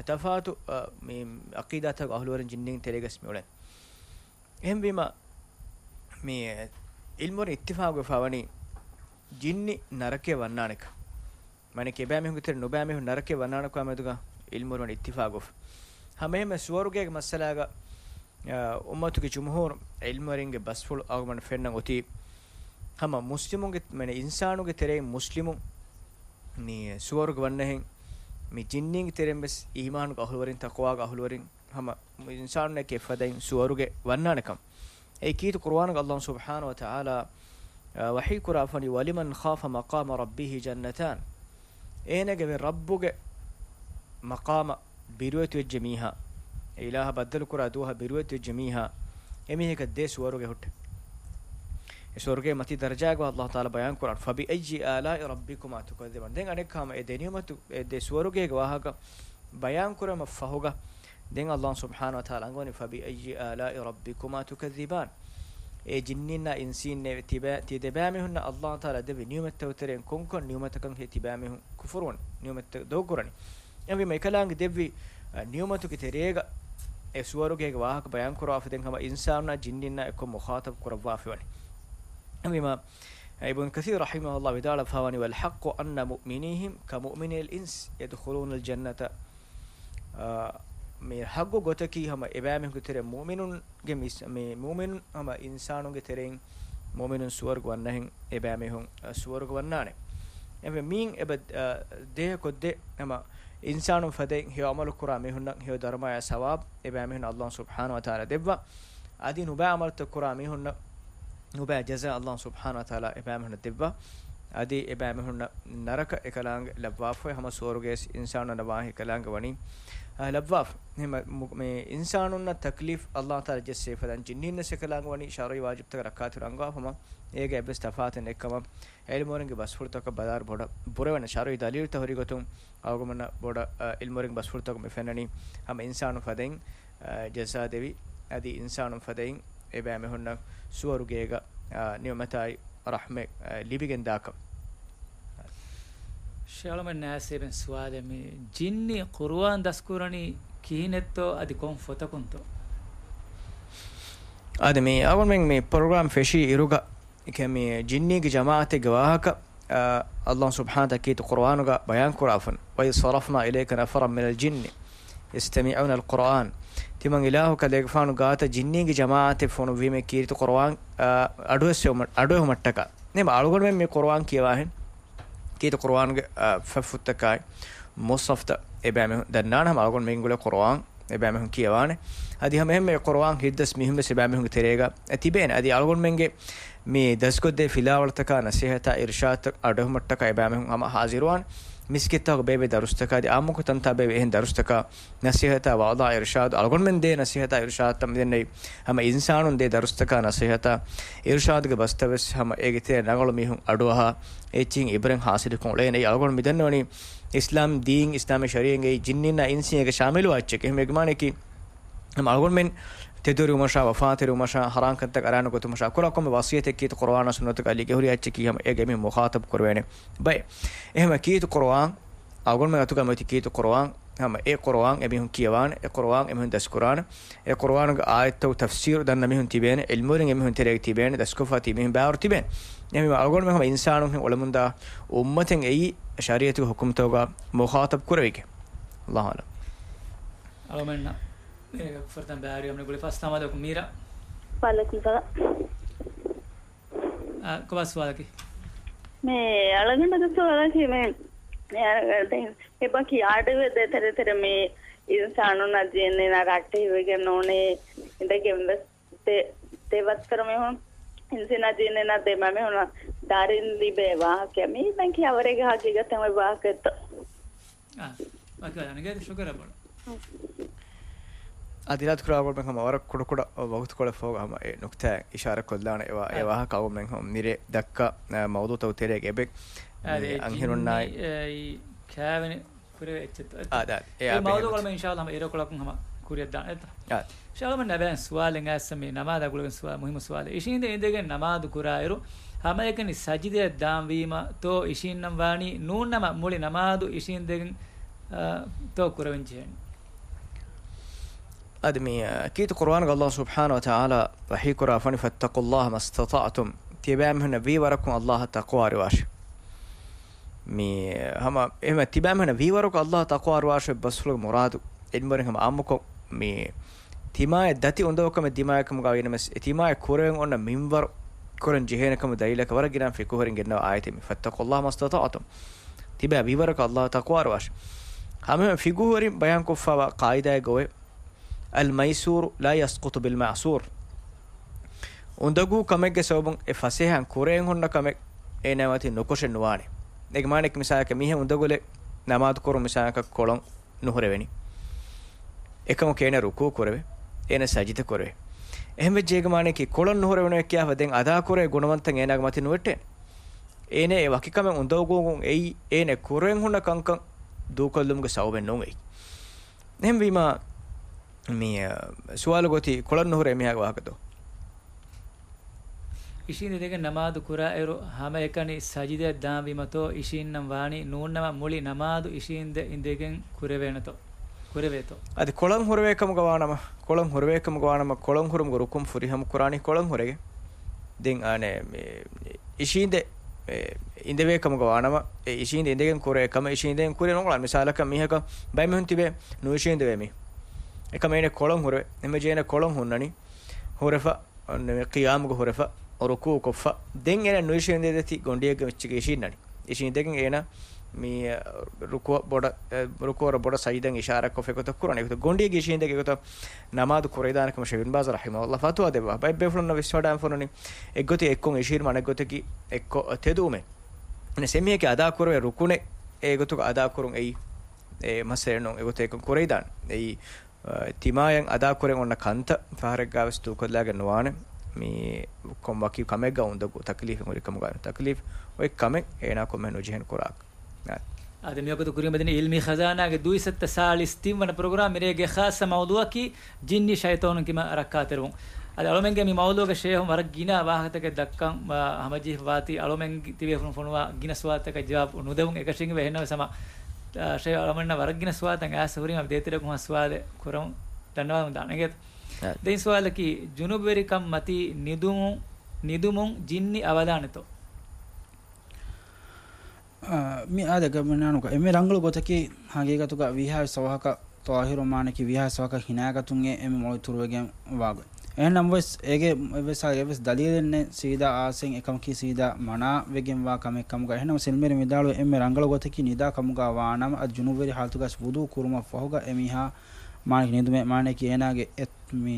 ތަފާތު، އަ، މި އަޤީދާތަކުގެ އަހުލުވެރިން ޖިންނީން ތެރޭގަސް މިއުޅޭ. އެހެންވީމަ، މި ޢިލްމުވެރިން އިއްތިފާގުވެފަ ވަނީ ޖިންނި ނަރަކަޔަށް ވަންނާނެކަން. މާނައަކީ އެބައިމީހުންގެ ތެރެ ނުބައިމީހުން ނަރަކަޔަށް ވަންނާނެކާ މެދުގަ ޢިލްމުވެރިން އިއްތިފާގުވެފަ. ހަމައެހެންމެ ސުވަރުގޭގެ މައްސަލާގަ، އާ، އުއްމަތުގެ ޖުމްހޫރު ޢިލްމުވެރިންގެ ބަސްފުޅު އަޅުގަނޑު ފެންނަން އޮތީ، ހަމަ މުސްލިމުންގެ، މާނަ އިންސާނުގެ ތެރެއިން މުސްލިމުން މި ސުވަރުގެ ވަންނަހެން، މި ޖިންނީންގެ ތެރެއިން ވެސް އީމާނުގެ އަހުލުވެރިން، ތަޤްވާގެ އަހުލުވެރިން، ހަމަ އިންސާނުންނެކޭ އެއްފަދައިން ސުވަރުގެ ވަންނާނެކަން. އެއީ ކީރިތި ޤުރުއާނުގަ ﷲ ސުބްޙާނަހޫ ވަތަޢާލާ، އާ، ވަޙީ ކުރާފަނީ، وَلِمَنْ خَافَ مَقَامَ رَبِّهِ جَنَّتَانِ. އޭނަގެ ވެ ރައްބުގެ މަޤާމަށް ބިރުވެތިވެއްޖެ މީހާ، އެ އިލާހަށް ބައްދަލުކުރާ ދުވަހަށް ބިރުވެތިވެއްޖެ މީހާ، އެމީހަކަށް ދޭ ސުވަރުގެ ހުއްޓެއް. އެ ސުވަރުގެ މަތީ ދަރަޖާގަ ﷲ ތަޢާލާ ބަޔާން ކުރާން، فَبِأَيِّ آلَاءِ رَبِّكُمَا تُكَذِّبَانِ. ދެން އަނެއްކާ ހަމަ އެ ދެ ނިޢުމަތު، އެ ދެ ސުވަރުގޭގެ ވާހަކަ ބަޔާން ކުރުމަށް ފަހުގަ، ދެން ﷲ ސުބްޙާނަހޫ ވަތަޢާލާ އަންގަވަނީ، فَبِأَيِّ آلَاءِ رَبِّكُمَا تُكَذِّبَانِ. އޭ ޖިންނީންނާ އިންސީންނޭވެ! ތިބަ-، ތި ދެބައިމީހުންނަށް ﷲ ތަޢާލާ ދެއްވި ނިޢުމަތްތަކުގެ ތެރެއިން ކޮންކޮން ނިޢުމަތަކަށްހޭ ތިބައިމީހުން ކުފުރުވަނީ، ނިޢުމަތްތައް ދޮގުކުރަނީ؟ އެހެންވީމަ އެކަލާނގެ ދެއްވި، އަ، ނިޢުމަތުގެ ތެރޭގަ އެ ސުވަރުގޭގެ ވާހަކަ ބަޔާން ކުރާފަ ދެން ހަމަ އިންސާނުންނާ ޖިންނީންނާ އެއްކޮށް މުޚާޠަބު ކުރައްވާފައިވަނީ. އެހެންވީމަ، އިބްނު ކަޘީރު ރަޙިމަހުﷲ ވިދާޅުވެފައިވަނީ، وَالْحَقُّ أَنَّ مُؤْمِنِيهِمْ كَمُؤْمِنِي الْإِنْسِ يَدْخُلُونَ الْجَنَّةَ. އާ، މި ޙައްޤު ގޮތަކީ ހަމަ އެބައިމީހުންގެ ތެރެ މުއުމިނުންގެ މިސް-، މި މުއުމިނުން ހަމަ އިންސާނުންގެ ތެރެއިން މުއުމިނުން ސުވަރުގެ ވަންނަހެން އެބައިމީހުން، އަ، ސުވަރުގެ ވަންނާނެ. އެހެންވެ މީން އެބަ، އަ، ދޭހަކޮށްދޭ ހަމަ އިންސާނުން ފަދައިން ހެޔޮ ޢަމަލު ކުރާ މީހުންނަށް ހެޔޮ ދަރުމަޔާ ސަވާބު އެބައިމީހުން ﷲ ސުބްޙާނަހޫ ވަތަޢާލާ ދެއްވާ. އަދި ނުބައި ޢަމަލުތައް ކުރާ މީހުންނަށް ނުބައި ޖަޒާ ﷲ ސުބްޙާނަހޫ ވަތަޢާލާ އެބައިމީހުންނަށް ދެއްވާ. އަދި އެބައިމީހުންނަށް ނަރަކަ އެކަލާނގެ ލައްވާފައި ހަމަ ސުވަރުގެ އިންސާނުންނަށް ނަވާހި އެކަލާނގެ ވަނީ، އާ، ލައްވާފަ. އެހެމަ މު-، މި އިންސާނުންނަށް ތަކްލީފް ﷲ ތަޢާލާ ޖެއްސޭ ފަދަ ޖިންނީންނަށް އެކަލާނގެ ވަނީ ޝަރުޢީ ވާޖިބްތަކަށް ރައްކާތެރި ރަނގަޅަށް ހަމަ އޭގެ އެއްވެސް ތަފާތެއް ނެތްކަމަށް ޢިލްމުވެރިންގެ ބަސްފުޅުތަކަށް ބަލާއިރު ބޮޑަށް ބުރަވެން ޝަރުޢީ ދަލީލުތައް ހުރި ގޮތުން އަޅުގަނޑުމެންނަށް ބޮޑަށް، އަ، ޢިލްމުވެރިންގެ ބަސްފުޅުތަކުން މި ފެންނަނީ ހަމަ އިންސާނުން ފަދައިން، އަ، ޖަޒާ ދެވި، އަދި އިންސާނުން ފަދައިން އެބައިމީހުންނަށް ސުވަރުގޭގަ، އަ، ނިޢުމަތާއި ރަޙްމަތް، އަ، ލިބިގެންދާކަށް. ޝައުލަމެން ނާސިބެން ސުވާލެއް މި ޖިންނީ ޤުރުއާން ދަސްކުރަނީ ކިހިނެއްތޯ އަދި ކޮން ފޮތަކުންތޯ؟ އަދި މި އަޅުގަނޑުމެން މި ޕްރޮގްރާމް ފެށީ އިރުގަ އެކަމި ޖިންނީގެ ޖަމާޢަތެއްގެ ވާހަކަ، އާ، ﷲ ސުބްޙާނަހޫ ވަތަޢާލާ ކީރިތި ޤުރުއާނުގަ ބަޔާން ކުރާފަން، وَإِذْ صَرَفْنَا إِلَيْكَ نَفَرًا مِنَ الْجِنِّ يَسْتَمِعُونَ الْقُرْآنَ. ތިމަން އިލާހު ކަލޭގެފާނު ގާތަށް ޖިންނީގެ ޖަމާޢަތެއް ފޮނުއްވީމޭ ކީރިތި ޤުރުއާން، އާ، އަޑުއެއްސެވުމަށް، އަޑުއެހުމަށްޓަކާ. ނޭމ އަޅުގަނޑުމެން މި ޤުރުއާން ކިޔަވާހެން. ކީރިތި ޤުރުއާންގެ، އާ، ފަތްފުށްތަކާއި، މުޞްޙަފްތައް އެބައިމީހުން ދަންނާނެ ހަމަ އަޅުގަނޑުމެން ގުޅޭ ޤުރުއާން އެބައިމީހުން ކިޔަވާނެ. އަދި ހަމަ އެހެންމެ ޤުރުއާން ހިތްދަސް މީހުން ވެސް އެބައިމީހުންގެ ތެރޭގަ ތިބޭނެ. އަދި އަޅުގަނޑުމެންގެ މި ދަސްކޮށްދޭ ފިލާވަޅުތަކާ ނަޞޭޙަތާ އިރުޝާދުތައް އަޑުއެހުމަށްޓަކާ އެބައިމީހުން ހަމަ ޙާޟިރުވާނެ. މިސްކިތްތަކުގަ ބޭއްވޭ ދަރުސްތަކާ އަދި އާއްމުކޮށް ތަންތާ ބޭއްވޭ އެހެން ދަރުސްތަކާ ނަޞޭޙަތާ ވަޢުޡާ އިރުޝާދު އަޅުގަނޑުމެން ދޭ ނަޞޭޙަތާ އިރުޝާދުތައް މިދެންނެވި ހަމަ އިންސާނުން ދޭ ދަރުސްތަކާ ނަޞޭޙަތާ އިރުޝާދުގެ ބަސްތައް ވެސް ހަމަ އޭގެ ތެރޭ ރަނގަޅު މީހުން އަޑުއަހާ އެއްޗިހިން އިބްރަތް ޙާޞިލުކޮށް އުޅޭނެ. އަޅުގަނޑު މިދަންނަވަނީ އިސްލާމް ދީން، އިސްލާމީ ޝަރީޢަތް އެއީ ޖިންނީންނާ އިންސީން އޭގަ ޝާމިލުވާ އެއްޗެކޭ. އެހެން އެގެ މާނައަކީ ހަމަ އަޅުގަނޑުމެން ތެދުވެރިވުމަށާ، ވަފާތެރިވުމަށާ، ހަރާންކަންތައް އަރާނެ ގޮތުމަށާ، ކުރާ ކޮންމެ ވަޞިއްޔަތެއް ކީރިތި ޤުރުއާނާ ސުންނަތުގަ އަލީގެ ހުރި އެއްޗަކީ ހަމަ އޭގަ އެމީހުން މުޚާޠަބު ކުރެވޭނެ ބައެއް. އެހެމަ ކީރިތި ޤުރުއާން، އަޅުގަނޑުމެން އަތުގަ މިއޮތީ ކީރިތި ޤުރުއާން، ހަމަ އެ ޤުރުއާން އެމީހުން ކިޔަވާނެ، އެ ޤުރުއާން އެމީހުން ދަސްކުރާނެ، އެ ޤުރުއާނުގެ އާޔަތްތައް ތަފްސީރު ދަންނަ މީހުން ތިބޭނެ، ޢިލްމުވެރިން އެމީހުން ތެރޭގަ ތިބޭނެ، ދަސްކޮށްފަ ތިބޭ މީހުން ބައިވަރު ތިބޭނެ. އެހެންވީމަ އަޅުގަނޑުމެން ހަމަ އިންސާނުން ހެން އުޅެމުންދާ އުއްމަތެއް އެއީ ޝަރީޢަތުގެ ޙުކުމްތަކުގަ މުޚާޠަބު ކުރެވިގެން. ﷲ އަޢުލަމް. އަޅުމެންނަށް މިރޭގެ ފުރަތަމަ ބައިވެރިވެ ގުޅިފަ. އައްސަލާމު ޢަލައިކުމް މީރާ. ވަޢަލައިކުމް ސަލާމް. އާ، ކޮބާ ސުވާލަކީ؟ މޭ އަޅުގަނޑުގެ ސުވާލަކީ މޭ، މޭ އަޅުގަނޑު ދެން އެބަކީ އަޑުއެހޭ ދޭތެރޭ ތެރޭ މޭ އިންސާނުންނާ ޖިންނީންނާ ރައްޓެހިވެގެން ނޫނީ އިނދެގެން ވެސް ދެ، ދެ ވައްތަރު މީހުން އިންސީންނާ ޖިންނީންނާ ދެ މަ މީހުންނަށް ދަރިން ލިބޭ ވާހަކަ. މީ ދެން ކިޔާ ވަރެއްގެ ހަގީގަތެއް އޮތް ވާހަކައެއްތޯ؟ އާ، ވަކިވަރަށް އަނެގޭ ޝުކުރެއް ބޮޑަށް. އާ، ދިރާތު ކުރާ އަޅުގަނޑުމެން ހަމަ ވަރަށް ކުޑަކުޑަ ވަގުތުކޮޅެއް ފަހުގަ ހަމަ އެ ނުކްތާއަށް އިޝާރަތް ކޮށްލާނެ އެވާ، އެ އާ. ވާހަކަ އަޅުގަނޑުމެން ހަމަ މިރޭ ދައްކާ، އާ، މައުޟޫޢުތަކުގެ ތެރޭގަ އެބަ، އާ، މި އެ އަންހެނުންނާއި ޖިންނީ، އާ، އީ ކާވެނި ކުރެވޭ އެއްޗެއްތޯ؟ އާ، ދާ، އެ އެ އާ، މައުޟޫޢު ބެހެމެސް. އަޅުމެން އިންޝާﷲ ހަމަ އިރުކޮޅަކުން ހަމަ ކުރިއަށް ދާނެ އެތަ؟ އާ. ޝައުލަމް ނަބޭން ސުވާލެއް އައިސް މި ނަމާދާ ގުޅިގެން ސުވާ، މުހިއްމު ސުވާލެއް. އިށީނދެ އިނދެގެން ނަމާދު ކުރާއިރު، ހަމައެކަނި ސަޖިދައަށް ދާން ވީމަ ތޯ އިށީންނަން ވާނީ؟ ނޫން ނަމަ މުޅި ނަމާދު އިށީނދެގެން، އާ، ތޯ ކުރެވެން ޖެހޭނީ؟ އަދި މި، އާ، ކީރިތި ޤުރުއާނުގަ ﷲ ސުބްޙާނަހޫ ވަތަޢާލާ ވަޙީ ކުރާ ފަނި، فَاتَّقُوا اللَّهَ مَا اسْتَطَعْتُمْ. ތިޔަބައިމީހުންނަށް ވީ ވަރަކުން ﷲ އަށް ތަޤްވާ އަރުވާށި. މި ހަމަ އެހެމަ ތިބާމީހުންނަށް ވީވަރަކު ﷲ ތަޤްވާ އަރުވާށޭ ބަސްފުޅުގެ މުރާދު އިލްމުވެރިން ހަމަ އާއްމުކޮށް، މި ތިމާޔަށް ދަތި އުނދަގޫކަމެއް ދިމާވި ކަމުގަ ވީނަމަވެސް، އެ ތިމާޔަށް ކުރެވެން އޮންނަ މިންވަރު ކުރަން ޖެހޭނެ ކަމުގެ ދަލީލަކަށް ވަރަށް ގިނަ ފިޤުހުވެރިން ގެންނަވާ އާޔަތެއް މި، فَاتَّقُوا اللَّهَ مَا اسْتَطَعْتُمْ. ތިބާ ވީވަރަކު ﷲ ތަޤްވާ އަރުވާށޭ. ހަމަ ފިޤުހުވެރިން ބަޔާންކޮށްފައިވާ ޤާއިދާއެއްގަ އޮވޭ، الْمَيْسُورُ لَا يَسْقُطُ بِالْمَعْسُورِ. އުނދަގޫ ކަމެއްގެ ސަބަބުން އެ ފަސޭހައިން ކުރެވެން ހުންނަ ކަމެއް އޭނާ މަތިން ނުކޮށެއް ނުވާނެ. އޭގެ މާނައަކީ މިސާލަކަށް މީހެއް އުނދަގުލެއް ނަމާދު ކުރުން މިސާލަކަށް ކޮޅަށް ނުހުރެވެނީ. އެކަމަކު އޭނަ ރުކޫ ކުރެވޭ، އޭނަ ސަޖިދަ ކުރެވޭ. އެހެން ވެއްޖެ އޭގެ މާނައަކީ ކޮޅަށް ނުހުރެވެނުވޭ ކިޔާފަ ދެން އަދާ ކުރޭ ގުނަވަންތައް އޭނާގެ މަތިން ނުވެއްޓޭނެ. އޭނަ އެ ވަކި ކަމެއް އުނދަގޫގަ އެއީ އޭނަ ކުރެވެން ހުންނަ ކަންކަން ދޫކޮށްލުމުގެ ސަބަބެއް ނޫން އެއީ. އެހެންވީމާ، މި، އަ، ސުވާލުގަ އޮތީ ކޮޅަށް ނުހުރޭ މީހާގެ ވާހަކަތޯ؟ އިށީނދެގެން ނަމާދު ކުރާއިރު، ހަމައެކަނި ސަޖިދައަށް ދާންވީމަތޯ އިށީންނަން ވާނީ؟ ނޫންނަމަ މުޅި ނަމާދު އިށީނދެ އިނދެގެން ކުރެވޭނެތޯ؟ ކުރެވޭތޯ؟ އަދި ކޮޅަށް ހުރެވޭ ކަމުގަ ވާނަމަ، ކޮޅަށް ހުރެވޭ ކަމުގަ ވާނަމަ، ކޮޅަށް ހުރުމުގެ ރުކުން ފުރިހަމަ ކުރާނީ ކޮޅަށް ހުރެގެން. ދެން އާނެ، މި، އިށީނދެ، އެ، އިނދެވޭ ކަމުގަ ވާނަމަ، އެ އިށީނދެ އިނދެގެން ކުރޭ ކަމެއް އިށީނދެގެން ކުރި ނުގުޅާނެ. މިސާލަކަށް މީހަކަށް ބައެއް މީހުން ތިބޭ ނުއިށީނދެވޭ މީހުން. އެކަމަށް އޭނަ ކޮޅަށް ހުރެވޭ. އެހެންވެއްޖެ އޭނަ ކޮޅަށް ހުންނަނީ. ހުރެފަ، އޮންނަ މި ޤިޔާމުގަ ހުރެފަ، ރުކޫޢު ކޮށްފަ. ދެން އޭނަ ނުއިށީނދެ ދެތި ގޮނޑިއެއްގެ މެއްޗެއްގަ އިށީންނަނީ. އިށީނދެގެން އޭނަ މި، އަ، ރުކުއަށް ބޮޑަށް، އަ، ރުކުއަށް ބޮޑަށް ސަޖިދައަށް އިޝާރާތްކޮށްފަ އެގޮތަށް ކުރާނެ. އެގޮތަށް ގޮނޑިއެއް އިށީނދެގެން އެގޮތަށް ނަމާދު ކުރެވިދާނެ ކަމަށް ޝޭޚް އިބްނު ބާޒް ރަޙިމަހުﷲ ފަތުވާ ދެއްވާ. ބައެއް ބޭފުޅުންނަށް ވިސްނަވަޑައިގެން ފެނުނީ އެއްގޮތަކީ އެއްކޮށް އިށީރުމަ އަނެއްގޮތަކީ އެއްކޮށް ތެދުވުމޭ. އެހެން އެމީހަކީ އަދާކުރެވޭ ރުކުނެއް އެގޮތުގަ އަދާކުރުން އެއީ، އެ މައްސަލައެއް ނޫން. އެގޮތަށް އެކަން ކުރެވިދާނެ. އެއީ، އަ، ތިމާޔަށް އަދާކުރެން އޮންނަ ކަންތައް ފަހަރެއްގަ ވެސް ދޫކޮށްލާގެން ނުވާނެ. މި ކޮން ވަކި ކަމެއްގަ އުނދަގޫ ތަކްލީފެއް ހުރި ކަމުގަ ތަކްލީފް އޮތް ކަމެއް އޭނާ ކޮންމެހެން ނުޖެހެން ކުރާކަށް. އާދެ، މިވަގުތު ކުރިމަތިން ޢިލްމީ ޚަޒާނާގެ ދުއިސައްތަ ސާޅީސް ތިންވަނަ ޕްރޮގްރާމް. މިރޭގެ ޚާއްޞަ މައުޟޫޢަކީ ޖިންނި ޝައިޠާނުން ކިމާ ރައްކާތެރިވުން. އަދި އަޅުމެންގެ މި މައުޟޫޢުގަ ޝޭޚުން ވަރަށް ގިނަ ވާހަކަތަކެއް ދައްކަން، އާ، ހަމަޖެހިފަ ވާތީ އަޅުމެން ތިބޭފުޅުން ފޮނުވާ ގިނަ ސުވާލުތަކަށް ޖަވާބު ނުދެވުން އެކަށީގެންވޭ. އެހެންނަމަވެސް ހަމަ، އާ، ޝޭޚް އަޅުމެންނަށް ވަރަށް ގިނަ ސުވާލުތައް އައިސް ހުރީމަ ދޭތެރެކު ހަމަ ސުވާލެއް ކުރަމުން ދަންނަވާލަމުން ދާނެ. އިނގޭތަ؟ އާ. ދެން ސުވާލަކީ، ޖުނޫބުވެރިކަން މަތީ ނިދުމުން، ނިދުމުން ޖިންނި އަވަލާނެތޯ؟ އާ، މި އާދެ ގަބަނާނުގަ އެންމެ ރަނގަޅު ގޮތަކީ ހަގީގަތުގަ ވީހާވެސް ވާހަކަ ޠާހިރު މާނަކީ ވީހާވެސް ވާހަކަ ހިނާގަތުން އެ އެންމެ މޮޅު އިތުރުވެގެން ވާ ގޮތް. އެހެން ނަމަވެސް އޭގެ އެއްވެސް އެއްވެސް ދަލީލެއް ނެތް ސީދާ އާސެން އެކަމަކީ ސީދާ މަނާ ވެގެން ވާ ކަމެއް ކަމުގަ. އެހެން ނަމަވެސް ޢިލްމުވެރިން ވިދާޅުވޭ އެންމެ ރަނގަޅު ގޮތަކީ ނިދާ ކަމުގަ ވާނަމަ އަދި ޖުނޫބުވެރި ހާލަތުގަސް ވުޟޫ ކުރުމަށް ފަހުގަ އެމީހާ މާނަކީ ނިދުމޭ މާނައަކީ އޭނާގެ އެ މި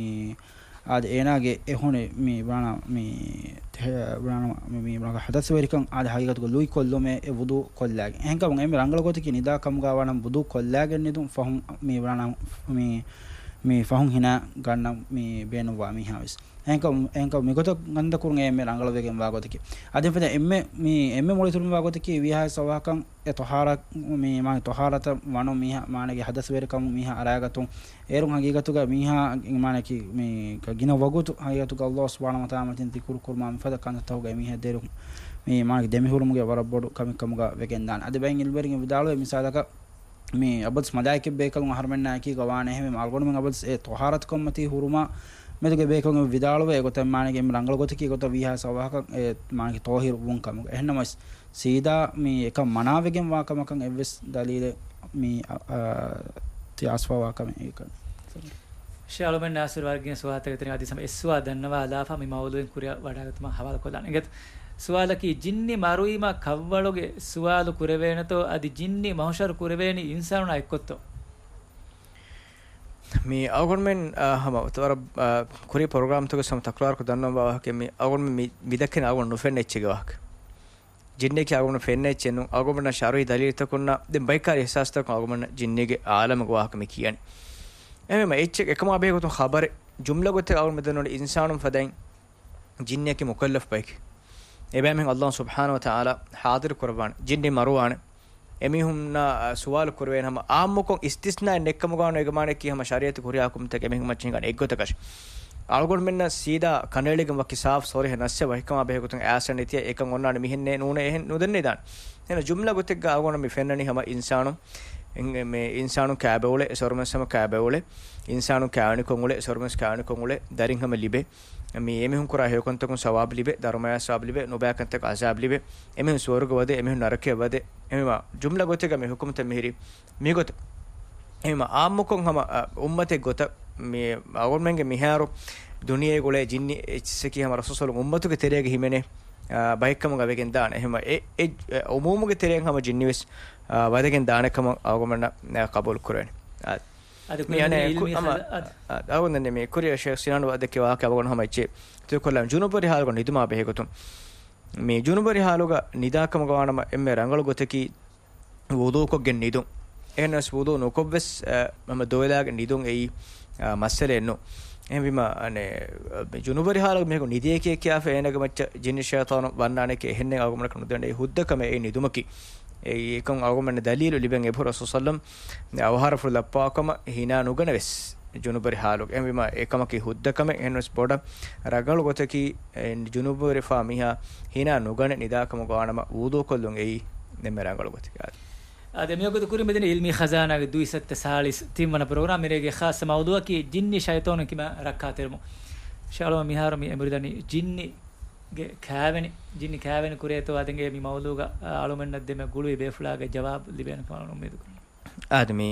އާދެ، އޭނާގެ އެ ހޮނި މި ބުނާނަ މި ތެ-، ބުނާނަ މި، މި ބުނާ ހަދަސްވެރިކަން އާދެ، ހަގީގަތުގަ ލުއިކޮށްލުމޭ އެ ވުޟޫ ކޮށްލާގެން. އެހެންކަމުން އެންމެ ރަނގަޅު ގޮތަކީ ނިދާ ކަމުގަ ވާނަމަ ވުޟޫ ކޮށްލާގެން ނިދުން ފަހުން މި ބުނާނަ މި، މި ފަހުން ހިނާ ގަންނަން މި ބޭނުންވާ މީހާ ވެސް. އެހެންކަމުން، އެހެންކަމުން މިގޮތަށް ގަންދަ ކުރުން އެންމެ ރަނގަޅުވެގެން ވާ ގޮތަކީ. އަދި ފެންނަ އެންމެ މި، އެންމެ މޮޅު އިތުރުން ވާ ގޮތަކީ ވީހާވެސް ވާހަކަ އެ ޠަހާރަ، މި، މާ ޠަހާރަތަށް ވަނުން މީހާ، މާނަގެ ހަދަސްވެރިކަމުން މީހާ އަރާގަތުން. އޭރުން ހަގީގަތުގަ މީހާ، މާނަކީ، މީ، ގިނަ ވަގުތު ހަގީގަތުގަ ﷲ ސުބްޙާނަހޫ ވަތަޢާލާ މަތިން ޛިކުރު ކުރުމާ މިފަދަ ކަންތައްތަކުގަ މީހާ ދެރު، މީ، މާނަކީ ދެމިހުރުމުގެ ވަރަށް ބޮޑު ކަމެއް ކަމުގަ ވެގެންދާނެ. އަދި ބައެއް ޢިލްމުވެރިން ވިދާޅުވޭ މިސާލަކަށް، މީ، އަބަދުސް މަލާއިކަތް ބޭކަލުން އަހަރުމެންނާ އެކީގަ ވާނެ. އެހެންވީމަ އަޅުގަނޑުމެން އަބަދުސް އެ ޠަހާރަތުކަންމަތީ ހުރުމާ މެދުގެ ބޭކަލުން ވިދާޅުވޭ އެގޮތަށް މާނަގެ އެންމެ ރަނގަޅު ގޮތަކީ އެގޮތަށް ވީހާވެސް ވާހަކަ އެ މާނަކީ ޠާހިރު ވުން ކަމުގަ. އެހެންނަމަވެސް ސީދާ މި އެކަން މަނާވެގެން ވާ ކަމަކަށް އެއްވެސް ދަލީލެއް މި، އަ، އަ، ތި އަސްފާވާ ކަމެއް އެކަން. ޝޭޚް އަޅުމެން ނާސިރު ވަރަށް ގިނަ ސުވާލުތަކެއް ތެރެއިން އަދި ހަމަ އެއް ސުވާލު ދަންނަވާލާފަ މި މައުޟޫޢު ކުރިއަށް ވަޑާގަތުމަށް ހަވާލު ކޮށްލާނެ. އިނގޭތަ؟ ސުވާލަކީ، ޖިންނި މަރުވީމަ ކަށްވަޅުގެ ސުވާލު ކުރެވޭނެތޯ އަދި ޖިންނި މަޙުޝަރު ކުރެވޭނީ އިންސާނުންނާ އެއްކޮށްތޯ؟ މި އަޅުގަނޑުމެން، އާ، ހަމަ ވަރަށް، އާ، ކުރީ ޕްރޮގްރާމްތަކުގަ ހަމަ ތަކުރާރުކޮށް ދަންނަވާ ވާހަކަ މި އަޅުގަނޑުމެން މި މިދައްކަނީ އަޅުގަނޑު ނުފެންނަ އެއްޗެއްގެ ވާހަކަ. ޖިންނިއަކީ އަޅުގަނޑު ފެންނަ އެއްޗެއް ނޫން. އަޅުގަނޑުމެންނަށް ޝަރުޢީ ދަލީލުތަކުންނާ ދެން ބައިކާރި އިޙްސާސްތަކުން އަޅުގަނޑުމެންނަށް ޖިންނީގެ ޢާލަމުގެ ވާހަކަ މި ކިޔަނީ. އެހެންވީމަ އެއްޗެއް އެކަމާ ބެހޭ ގޮތުން ޚަބަރެއް ޖުމްލަ ގޮތެއް އަޅުގަނޑު މި ދަންނަވަނީ އިންސާނުން ފަދައިން ޖިންނިއަކީ މުކައްލަފު ބައެކޭ. އެބައިމީހުން ﷲ ސުބްޙާނަހޫ ވަތަޢާލާ ޙާޟިރު ކުރައްވާނެ. ޖިންނި މަރުވާނެ. އެމީހުންނާ، އަ، ސުވާލު ކުރެވޭނެ ހަމަ ޢާއްމުކޮށް އިސްތިސްނާއެއް ނެތްކަމުގަ ވާނެ. އޭގެ މާނައަކީ ހަމަ ޝަރީޢަތު ކުރިއާކުންތަކެއް އެމީހުން މައްޗަށް ހިނގާނެ އެއްގޮތަކަށް. އަޅުގަނޑުމެންނަށް ސީދާ ކަނޑައެޅިގެން ވަކި ސާފު ޞަރީޙަ ނައްޞެއް ވަކިކަމާ ބެހޭ ގޮތުން އައިސް ނެތިއްޔާ އެކަން އޮންނާނެ މިހެންނޭ ނޫނޭ އެހެން ނުދެންނެވިދާނެ. އެހެން ޖުމްލަ ގޮތެއްގަ އަޅުގަނޑު މި ފެންނަނީ ހަމަ އިންސާނު، އިން-، މި އިންސާނު ކާބެއުޅޭ، އެ ސޮރުމަސް ހަމަ ކާބެއުޅޭ، އިންސާނު ކާވެނިކޮށް އުޅޭ، އެ ސޮރުމަސް ކާވެނިކޮށް އުޅޭ، ދަރިން ހަމަ ލިބޭ. މި އެމީހުން ކުރާ ހެޔޮކަންތަކުން ސަވާބު ލިބޭ، ދަރުމަޔާ ސަވާބު ލިބޭ، ނުބައި ކަންތަކަށް އަޒާބު ލިބޭ. އެމީހުން ސުވަރުގެ ވަދޭ، އެމީހުން ނަރަކަޔަށް ވަދޭ. އެހެންވީމަ ޖުމްލަ ގޮތެއްގަ މި ޙުކުމްތައް މިހިރީ މިގޮތަށް. އެހެންވީމަ ޢާއްމުކޮށް ހަމަ، އަ، އުއްމަތެއް ގޮތަށް މި އަޅުގަނޑުމެންގެ މިހާރު ދުނިޔޭގަ އުޅޭ ޖިންނި އެއްޗެއް ހަމަ ރަސޫލު ސައްލަﷲު ޢަލައިހި ވަސައްލަމަ އުއްމަތުގެ ތެރޭގަ ހިމެނޭ، އާ، ބައެއްކަމުގަ ވެގެން ދާނެ. އެހެންވީމަ އެ، އެ، އެ، ޢުމޫމުގެ ތެރެއިން ހަމަ ޖިންނިވެސް، އާ، ވަދެގެން ދާނެ ކަމަށް އަޅުގަނޑުމެންނަށް، އާ، ޤަބޫލު ކުރެވޭނެ. އާ. އަދި މި އަނެއް ކު-، އަމަ، އަ، އަ، އަޅުގަނޑު ދެންނެވި ކުރިއަށް ޝޭޚް ސިނާން ވަދެއްކި ވާހަކަ އަޅުގަނޑު ހަމަ އެއްޗެއް ތިކޮށްލާން ޖުނޫބުވެރި ހާލުގަ ނިދުމާ ބެހޭގޮތުން. މި ޖުނޫބުވެރި ހާލުގަ ނިދާކަމުގަ ވާނަމަ އެންމެ ރަނގަޅު ގޮތަކީ ވުޟޫކޮށްގެން ނިދުން. އެހެނަސް ވުޟޫ ނުކޮށްވެސް، އަ، ހަމަ ދޮވެލާގެން ނިދުން އެއީ، އަ، މައްސަލައެއް ނޫން. އެހެންވީމަ، އަނެ، އަ، ޖުނޫބުވެރި ހާލުގަ މީހަކު ނިދޭކޭ ކިޔާފަ އޭނަގެ މައްޗަށް ޖިންނި ޝައިޠާނު ވަންނާނެކޭ އެހެންނެއް އަޅުގަނޑަކަށް ނުދެންނެވި ހުއްދަ ކަމެއް އެއީ ނިދުމަކީ. އެއީ އެކަން އަޅުގަނޑުމެންނަށް ދަލީލު ލިބެން އެބަހުރި ރަސޫލު ސައްލަﷲު ޢަލައިހި ވަސައްލަމަ އަވަހާރަފުޅު ލައްޕާކަމަށް ހިނާ ނުގަނެވެސް ޖުނޫބުވެރި ހާލުގަ. އެހެންވީމަ އެކަމަކީ ހުއްދަ ކަމެއް. އެހެންވެސް ބޮޑަށް ރަނގަޅު ގޮތަކީ، އެ، ޖުނޫބުވެރިވެފާ މީހާ ހިނާ ނުގަނެ ނިދާކަމުގަ ވާނަމަ ވުޟޫކޮށްލުން އެއީ އެންމެ ރަނގަޅު ގޮތަކީ. އާދެ، މިވަގުތު ކުރިމަތިން ޢިލްމީ ޚަޒާނާގެ ދުއިސައްތަ ސާޅީސް ތިންވަނަ ޕްރޮގްރާމް. މިރޭގެ ޚާއްޞަ މައުޟޫޢަކީ ޖިންނި ޝައިޠާނުން ކިމާ ރައްކާތެރިވުން. ޝޭޚް އަޅުމެން މިހާރު މި އެނބުރި ދަނީ ޖިންނިގެ ކާވެނި، ޖިންނި ކާވެނި ކުރޭތޯ އަދި މި މައުޟޫޢުގަ އަޅުމެންނަށް ދެމެ ގުޅުވި ބޭފުޅާގެ ޖަވާބު ލިބޭނެ ކަމަށް އުއްމީދު ކުރަން. އާދެ، މި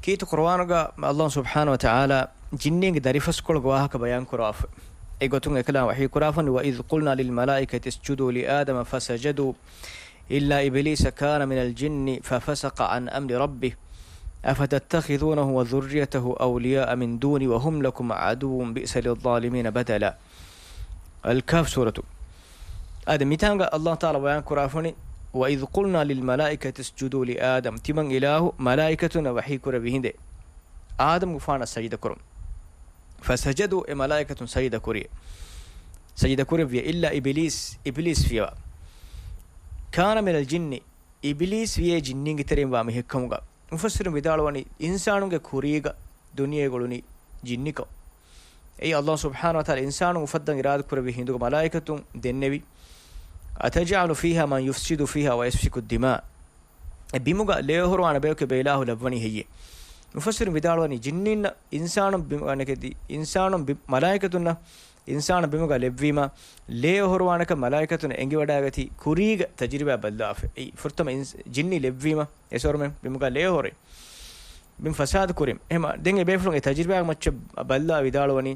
ކީރިތި ޤުރުއާނުގަ ﷲ ސުބްޙާނަހޫ ވަތަޢާލާ ޖިންނީންގެ ދަރިފަސްކޮޅުގެ ވާހަކަ ބަޔާން ކުރާފަ. އެގޮތުން އެކަލާނގެ ވަޙީ ކުރާފަ، "وَإِذْ قُلْنَا لِلْمَلَائِكَةِ اسْجُدُوا لِآدَمَ فَسَجَدُوا إلا إبليس كان من الجن ففسق عن أمر ربه أفتتخذونه وذريته أولياء من دوني وهم لكم عدو بئس للظالمين بدلا. އަލްކަހްފް ސޫރަތު. އާދެ، މިތާނގަ އައްލާހު ތަޢާލާ ބަޔާން ކުރާފަނި، وإذ قلنا لِلْمَلَائِكَةِ اسْجُدُوا لِآدَمَ، ތިމަން އިލާހު މަލާއިކަތުންނަށް ވަޙީ ކުރެއްވި ހިނދެއް، އާދަމްގެފާނަށް ސަޖިދަ ކުރުން. فسجدوا، އެ މަލާއިކަތުން ސަޖިދަ ކުރި، ސަޖިދަ ކުރެއްވިޔަ، إلا إبليس، އިބިލީސް ފިޔަވާ. كان من الجن، އިބިލީސް ވިޔޭ ޖިންނީންގެ ތެރެއިން ވާ މީހެއްކަމުގަ. މުފައްސިރުން ވިދާޅުވަނީ، އިންސާނުންގެ ކުރީގަ ދުނިޔޭގަ އުޅުނީ ޖިންނިކަން. އެއީ އައްލާހު ސުބްޙާނަހު ވަތަޢާލާ އިންސާނުން އުފައްދަން އިރާދަ ކުރެއްވި ހިނދުގަ މަލާއިކަތުން ދެންނެވި، أتجعل فيها من يفسد فيها ويسفك الدماء، އެ ބިމުގަ ލޭހޮރުވާނެ ބަޔަކު އެބަ އިލާހު ލައްވަނީ ހެއްޔޭ؟ މުފައްސިރުން ވިދާޅުވަނީ، ޖިންނީންނަށް އިންސާނުން ބިމުގަ ނެކެތި، އިންސާނުން ބި-، މަލާއިކަތުންނަށް އިންސާނުން ބިމުގަ ލެއްވީމަ، ލޭ އޮހޮރުވާނެކަން މަލާއިކަތުން އެނގިވަޑައިގަތީ ކުރީގަ ތަޖުރިބާ ބައްލާފަ. އެއީ ފުރަތަމަ އިންސް-، ޖިންނި ލެއްވީމަ އެސޮރުމެން ބިމުގަ ލޭ އޮހޮރެ. ބިމް ފަސާދަ ކުރިން. އެހެމަ ދެން އެ ބޭފުޅުން އެ ތަޖުރިބާގެ މައްޗަށް ބައްލާ ވިދާޅުވަނީ،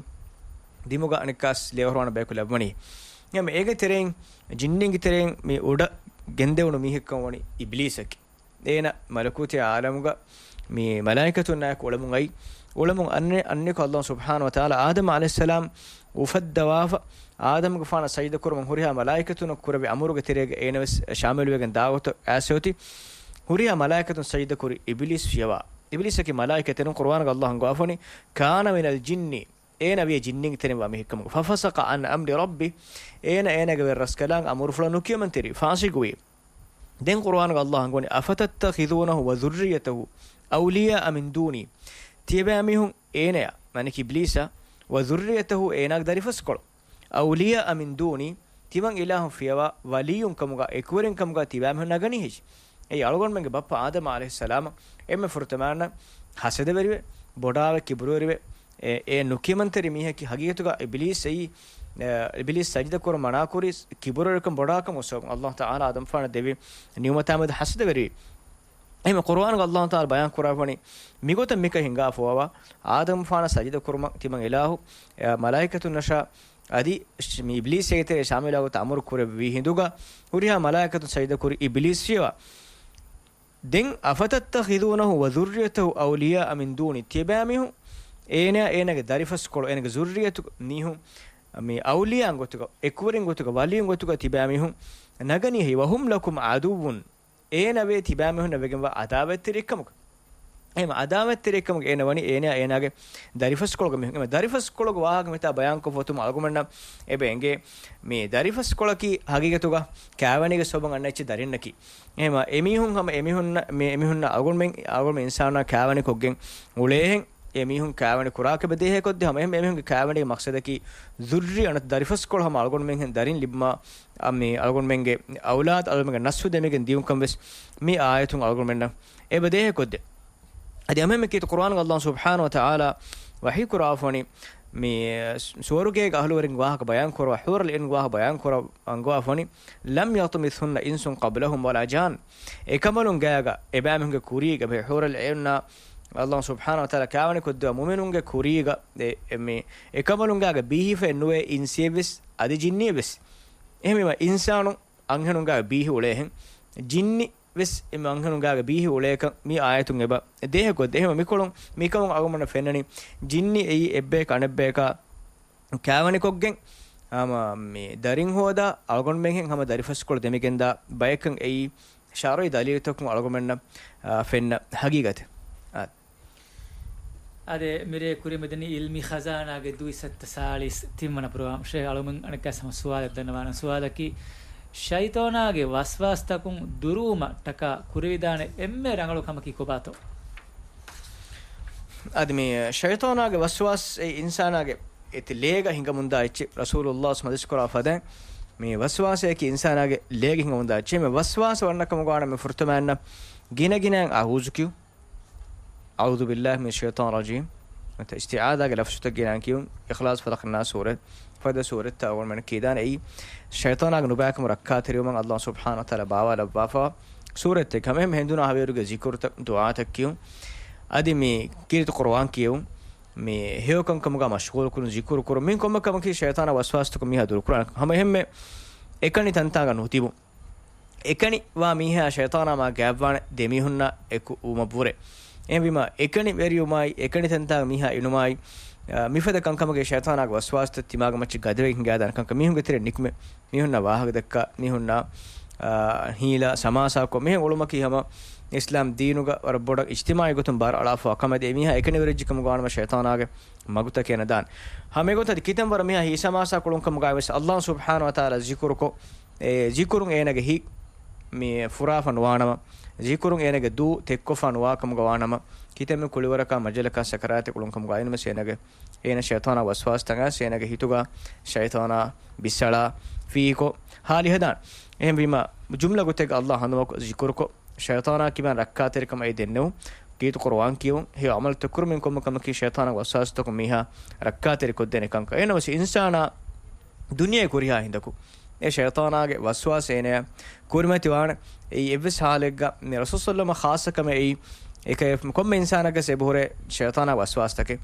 ދިމުގަ އަނެއްކާސް ލޭ އޮހޮރުވާނެ ބަޔަކު ލައްވަނީ. އެހެމަ އޭގެ ތެރެއިން ޖިންނީންގެ ތެރެއިން މި އުޑަ ގެންދެވުނު މީހެއްކަން ވަނީ އިބްލީސަކީ. އޭނަ މަލަކޫތީ އާލަމުގަ މި މަލާއިކަތުންނާއެކު އުޅެމުން އައި، އުޅެމުން އަންނެ-، އަންނައިރު އައްލާހު ސުބްޙާނަހު ވަތަޢާލާ އާދަމް ޢަލައިހިއްސަލާމް އުފައްދަވާފަ، އާދަމްގެފާނަށް ސަޖިދަކުރުމަށް ހުރިހާ މަލާއިކަތުންނަށް ކުރެއްވި އަމުރުގެ ތެރޭގަ އޭނަވެސް ޝާމިލުވެގެން ދާވަތު އައިސް އޮތީ. ހުރިހާ މަލާއިކަތުން ސަޖިދަކުރި އިބްލީސް ފިޔަވާ. އިބްލީސަކީ މަލާއިކަތެއް ނޫން، ޤުރުއާނުގަ އައްލާހު ހަންގަވާފަނީ، كان من الجن، އޭނަ ވިޔަ ޖިންނީންގެ ތެރެއިން ވާ މީހެއްކަމުގަ. ففسق عن أمر ربه، އޭނަ އޭނާގެ ވެރިރަސްކަލާނގެ އަމުރުފުޅަށް ނުކިޔަމަންތެރި، ފާސިގުވި. ދެން ޤުރުއާނުގަ އައްލާހު ހަންގަވަނީ، أفتتخذونه وذريته أولياء من دوني، ތިޔަބައިމީހުން އޭނަޔާ، މާނައަކީ އިބްލީސާ، وذريته، އޭނާގެ ދަރިފަސްކޮޅު، أولياء من دوني، ތިމަން އިލާހުން ފިޔަވާ ވަލިއްޔުން ކަމުގަ، އެކުވެރިން ކަމުގަ ތިބާމީހުން ނަގަނީ ހެއްޔެ؟ އެއީ އަޅުގަނޑުމެންގެ ބައްޕަ އާދަމް ޢަލައިހިއްސަލާމަށް އެންމެ ފުރަތަމައަށް ޙަސަދަވެރިވެ، ބޮޑާވެ، ކިބުރުވެރިވެ، އެ، އެ ނުކިޔަމަންތެރި މީހަކީ ހަގީގަތުގަ އިބްލީސް އެއީ، އެ، އިބްލީސް ސަޖިދަ ކުރަން މަނާކުރީ ކިބުރުވެރިކަން ބޮޑާކަމުގެ ސަބަބުން. އައްލާހު ތަޢާލާ އާދަމްފާނަށް ދެއްވި ނިޢުމަތާމެދު ޙަސަދަވެރިވި. އެހެން ޤުރުއާނުގަ އައްލާހު ތަޢާލާ ބަޔާން ކުރައްވަނީ މިގޮތަށް މިކަން ހިނގާފަވާ އާދަމްފާނަށް ސަޖިދަ ކުރުމަށް ތިމަން އިލާހު، އެ، މަލާއިކަތުންނަށާ އަދި މި އިބްލީސް އޭގެ ތެރޭ ޝާމިލުވާގޮތަށް އަމުރު ކުރެއްވި ހިނދުގަ ހުރިހާ މަލާއިކަތުން ސަޖިދަ ކުރި އިބްލީސް ފިޔަވާ. ދެން أفتتخذونه وذريته أولياء من دوني، ތިޔަބައިމީހުން އޭނާ އޭނާގެ ދަރިފަސްކޮޅު އޭނާގެ ޒުއްރިއްޔަތު މީހުން މި އައުލިޔާއިން ގޮތުގަ، އެކުވެރިން ގޮތުގަ، ވަލިއްޔުން ގޮތުގަ ތިބާމީހުން ނަގަނީ ހެއްޔެ؟ وهم لكم عدو، އޭނަވޭ ތިބާމީހުންނަށް ވެގެންވާ އަދާވަތްތެރިއެއްކަމުގަ. އެހެން އަދާވަތްތެރިއެއްކަމުގަ އޭނަ ވަނީ އޭނަ އޭނާގެ ދަރިފަސްކޮޅުގެ މީހުން. އެމަ ދަރިފަސްކޮޅުގެ ވާހަކަ މިތާ ބަޔާންކޮށްފަ އޮތުމަށް އަޅުގަނޑުމެންނަށް އެބަ އެނގޭ، މި ދަރިފަސްކޮޅަކީ ހަގީގަތުގަ ކާވެނީގެ ސަބަބުން އަންނަ އެއްޗެއް ދަރިންނަކީ. އެހެމަ އެމީހުން ހަމަ އެމީހުންނަށް، މި އެމީހުންނަށް އަޅުގަނޑުމެން، އަޅުގަނޑުމެން އިންސާނާ ކާވެނިކޮށްގެން އުޅޭހެން، އެމީހުން ކާވެނި ކުރާކަށް އެބަ ދޭހަކޮށްދޭ ހަމަ އެހެން އެމީހުންގެ ކާވެނީގެ މަޤްޞަދަކީ ޒުއްރި އަނެއް ދަރިފަސްކޮޅު ހަމަ އަޅުގަނޑުމެންހެން ދަރިން ލިބުމާ، އަ، މި އަޅުގަނޑުމެންގެ އައުލާދު އަޅުގަނޑުމެންގެ ނަސްލު ދެމިގެން ދިޔުންކަން ވެސް މި އާޔަތުން އަޅުގަނޑުމެންނަށް އެބަ ދޭހަކޮށްދޭ. އަދި އަމެއްމެ ކީރިތި ޤުރުއާނުގަ އައްލާހު ސުބްޙާނަހު ވަތަޢާލާ ވަޙީ ކުރާފަނި، މި ސުވަރުގޭގެ އަހުލުވެރިންގެ ވާހަކަ ބަޔާން ކުރާ، ޙޫރުލް ޢީންގެ ވާހަކަ ބަޔާން ކުރާ، އަންގަވާފަނި، لم يطمثهن إنس قبلهم ولا جان. އެކަނބަލުން ގާގަ އެބައިމީހުންގެ ކުރީގަ އެބަހުރި ޙޫރުލް ޢީންނާ އައްލާހު ސުބްޙާނަހު ވަތަޢާލާ ކާވެނިކޮށްދެއްވާ މުއުމިނުންގެ ކުރީގަ އެ، އެ، މި އެކަނބަލުން ގާގަ ބީހިފައެއް ނުވޭ އިންސިއެއްވެސް އަދި ޖިންނިއެއްވެސް. އެހެންވީމަ އިންސާނު އަންހެނުން ގާގަ ބީހި އުޅޭހެން، ޖިންނި ވެސް އެ އަންހެނުން ގާގަ ބީހި އުޅޭކަން މި އާޔަތުން އެބަ ދޭހަކޮށްދޭ. އެހެންވީމަ މިކޮޅުން މިކަމުން އަޅުގަނޑުމެންނަށް ފެންނަނީ ޖިންނި އެއީ އެއްބަޔަކަށް އަނެއްބަޔަކާ ކާވެނިކޮށްގެން، ހަމަ މި ދަރިން ހޯދާ އަޅުގަނޑުމެންހެން ހަމަ ދަރިފަސްކޮޅު ދެމިގެންދާ ބަޔަކަށް އެއީ ޝަރުޢީ ދަލީލުތަކުން އަޅުގަނޑުމެންނަށް، އާ، ފެންނަ ހަގީގަތެއް. އާ. އާދެ، މިރޭ ކުރިމަދަނީ ޢިލްމީ ޚަޒާނާގެ ދުއިސައްތަ ސާޅީސް ތިންވަނަ ޕްރޮގްރާމް. ޝޭޚް އަޅުގަނޑު އަނެއްކާ ހަމަ ސުވާލެއް ދަންނަވާނަން. ސުވާލަކީ، ޝައިޠާނާގެ ވަސްވާސްތަކުން ދުރުވުމަށްޓަކާ ކުރެވިދާނެ އެންމެ ރަނގަޅު ކަމަކީ ކޮބާތޯ؟ އަދި މި ޝައިޠާނާގެ ވަސްވާސް އެއީ އިންސާނާގެ އެތި ލޭގަ ހިނގަމުންދާ އެއްޗެއް. ރަސޫލުﷲ ޙަދީޘް ކުރާ ފަދައިން މި ވަސްވާސައަކީ އިންސާނާގެ ލޭގަ ހިނގަމުންދާ އެއްޗެއް. މި ވަސްވާސް ވަންނަ ކަމުގަ ވާނަމަ ފުރަތަމައަށް ގިނަ ގިނައިން އަޢޫޛު ކިޔުން. أعوذ بالله من الشيطان الرجيم. އިސްތިޢާޛާގެ ލަފްޒުތައް ގިނައިން ކިޔުން. އިޚްލާޞް، ފަލަޤް، ނާސް ސޫރަތް، ފަދަ ސޫރަތްތައް އަޅުގަނޑުމެން ކިޔާދާނެ. އެއީ ޝައިޠާނާގެ ނުބައިކަމުން ރައްކާތެރިވުމަށް އައްލާހު ސުބްޙާނަހު ވަތަޢާލާ ބާވާލައްވާފަ ސޫރަތެއް. ހަމައެހެންމެ ހެނދުނާ ހަވީރުގެ ޒިކުރުތައް، ދުޢާތައް ކިޔުން. އަދި މި ކީރިތި ޤުރުއާން ކިޔެވުން. މި ހެޔޮކަންކަމުގަ މަޝްޣޫލުކުރުން، ޒިކުރު ކުރުން. މި ކޮންމެ ކަމަކީ ޝައިޠާނާ ވަސްވާސްތަކުން މީހާ ދުރުކުރާނެ. ހަމައެހެންމެ އެކަނި ތަންތާނގަ ނުތިބުން. އެކަނި ވާ މީހާ ޝައިޠާނާ މާ ގާތްވާނެ ދެމީހުންނާ އެކު ވުމަށްވުރެ. އެހެންވީމާ، އެކަނި ވެރިވުމާއި، އެކަނި ތަންތާ މީހާ އިނުމާއި، އާ، މިފަދަ ކަންކަމުގެ ޝައިޠާނާގެ ވަސްވާސްތައް ތިމާގެ މައްޗަށް ގަދަވެގެން ހިނގާދާނެ ކަންކަން މީހުންގެ ތެރެއިން ނިކުމެ. މީހުންނާ ވާހަކަ ދައްކާ، މީހުންނާ، އާ، ހީލާ ސަމާސާކޮށް، މިހެން އުޅުމަކީ ހަމަ އިސްލާމް ދީނުގަ ވަރަށް ބޮޑަށް އިޖްތިމާޢީ ގޮތުން ބާރު އަޅާފަވާ ކަމެއް. އެ މީހާ އެކަނިވެރިއްޖެ ކަމުގަ ވާނަމަ ޝައިޠާނާގެ މަގުތަކެއް އޭނަ ދާނެ. ހަމަ އެގޮތަށް އަދި ކިތަން ވަރަށް މީހާ ހީސަމާސާ ކުޅުން ކަމުގައި ވެސް އައްލާހު ސުބްޙާނަހޫ ވަތަޢާލާ ޒިކުރުކޮށް، އެ ޒިކުރުން އޭނަގެ ހިތް މި ފުރާފަ ނުވާނަމަ، ޒިކުރުން އޭނަގެ ދޫ ތެއްކޮށްފަ ނުވާ ކަމުގަ ވާނަމަ، ކިތަންމެ ކުޅިވަރަކާ މަޖަލަކާ ސަކަރާތެއް އުޅުން ކަމުގަ އިނުމެސް އޭނަގެ، އޭނަ ޝައިޠާނާ ވަސްވާސްތައް އައިސް އޭނަގެ ހިތުގަ ޝައިޠާނާ ބިސްއަޅާ ފީކޮށް ހާލި ހަދާނެ. އެހެންވީމަ، ޖުމްލަ ގޮތެއްގަ އައްލާހު ހަނދުމަކޮށް ޒިކުރުކޮށް، ޝައިޠާނާ ކިބައިން ރައްކާތެރިކަމަށް އެ ދެންނެވުން، ކީރިތި ޤުރުއާން ކިޔެވުން، ހެޔޮ ޢަމަލުތައް ކުރުމިން ކޮންމެ ކަމަކީ ޝައިޠާނާގެ ވަސްވާސްތަކުން މީހާ ރައްކާތެރިކޮށްދޭނެ ކަންކަން. އެހެނަސް އިންސާނާ ދުނިޔެ ކުރިހާ ހިނދަކު، އެ ޝައިޠާނާގެ ވަސްވާސް އޭނަޔަށް ކުރިމަތިވާނެ. އެއީ އެއްވެސް ހާލެއްގަ މި ރަސޫލު ޞައްލަﷲު ޢަލައިހި ވަސައްލަމަ ޚާއްޞަ ކަމެއް އެއީ، އެކަ-، ކޮންމެ އިންސާނަކަސް އެބަހުރޭ ޝައިޠާނާ ވަސްވާސްތަކެއް.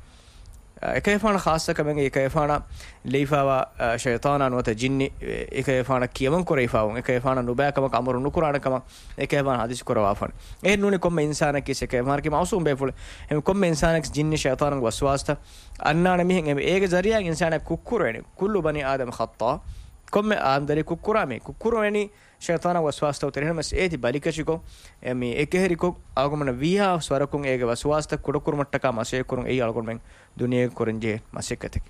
އެކަލޭފާނަށް ޚާއްޞަ ކަމެއް، އެކަލޭފާނަށް ލެއިފާވާ، އަ، ޝައިޠާނާ ނުވަތަ ޖިންނި، އެ، އެކަލޭފާނަށް ކިޔަމަން ކުރެވިފާވުން، އެކަލޭފާނަށް ނުބައިކަމަށް އަމުރު ނުކުރާނެ ކަމަށް އެކަލޭފާނު ޙަދީޘް ކުރައްވާފާނެ. އެހެން ނޫނީ ކޮންމެ އިންސާނަކީ އެކަލޭފާނަކީ މަޢުޞޫމް ބޭފުޅެއް. އެހެން ކޮންމެ އިންސާނަކަސް ޖިންނި ޝައިޠާނުގެ ވަސްވާސްތައް އަންނާނެ މީހެއް. އެ، އޭގެ ޒަރީޢާއިން އިންސާނާ ކުށްކުރެވޭނެ. ކުއްލު ބަނީ އާދަމަ ޚައްޠާ. ކޮންމެ އާދަމް ދަރި ކުށްކުރާ މީ. ކުށްކުރެވޭނީ ޝައިޠާނާ ވަސްވާސްތައް ތެރެހެން ވެސް އޭތި ބަލިކަށިކޮށް، އެ، މި އެކަހެރިކޮށް، އަޅުގަނޑުމެން ވީހާވެސް ވަރަކުން އޭގެ ވަސްވާސްތައް ކުޑަކުރުމަށްޓަކާ މަސައްކަތް ކުރުން އެއީ އަޅުގަނޑުމެން ދުނިޔޭގަ ކުރަންޖެހޭ މަސައްކަތަކީ.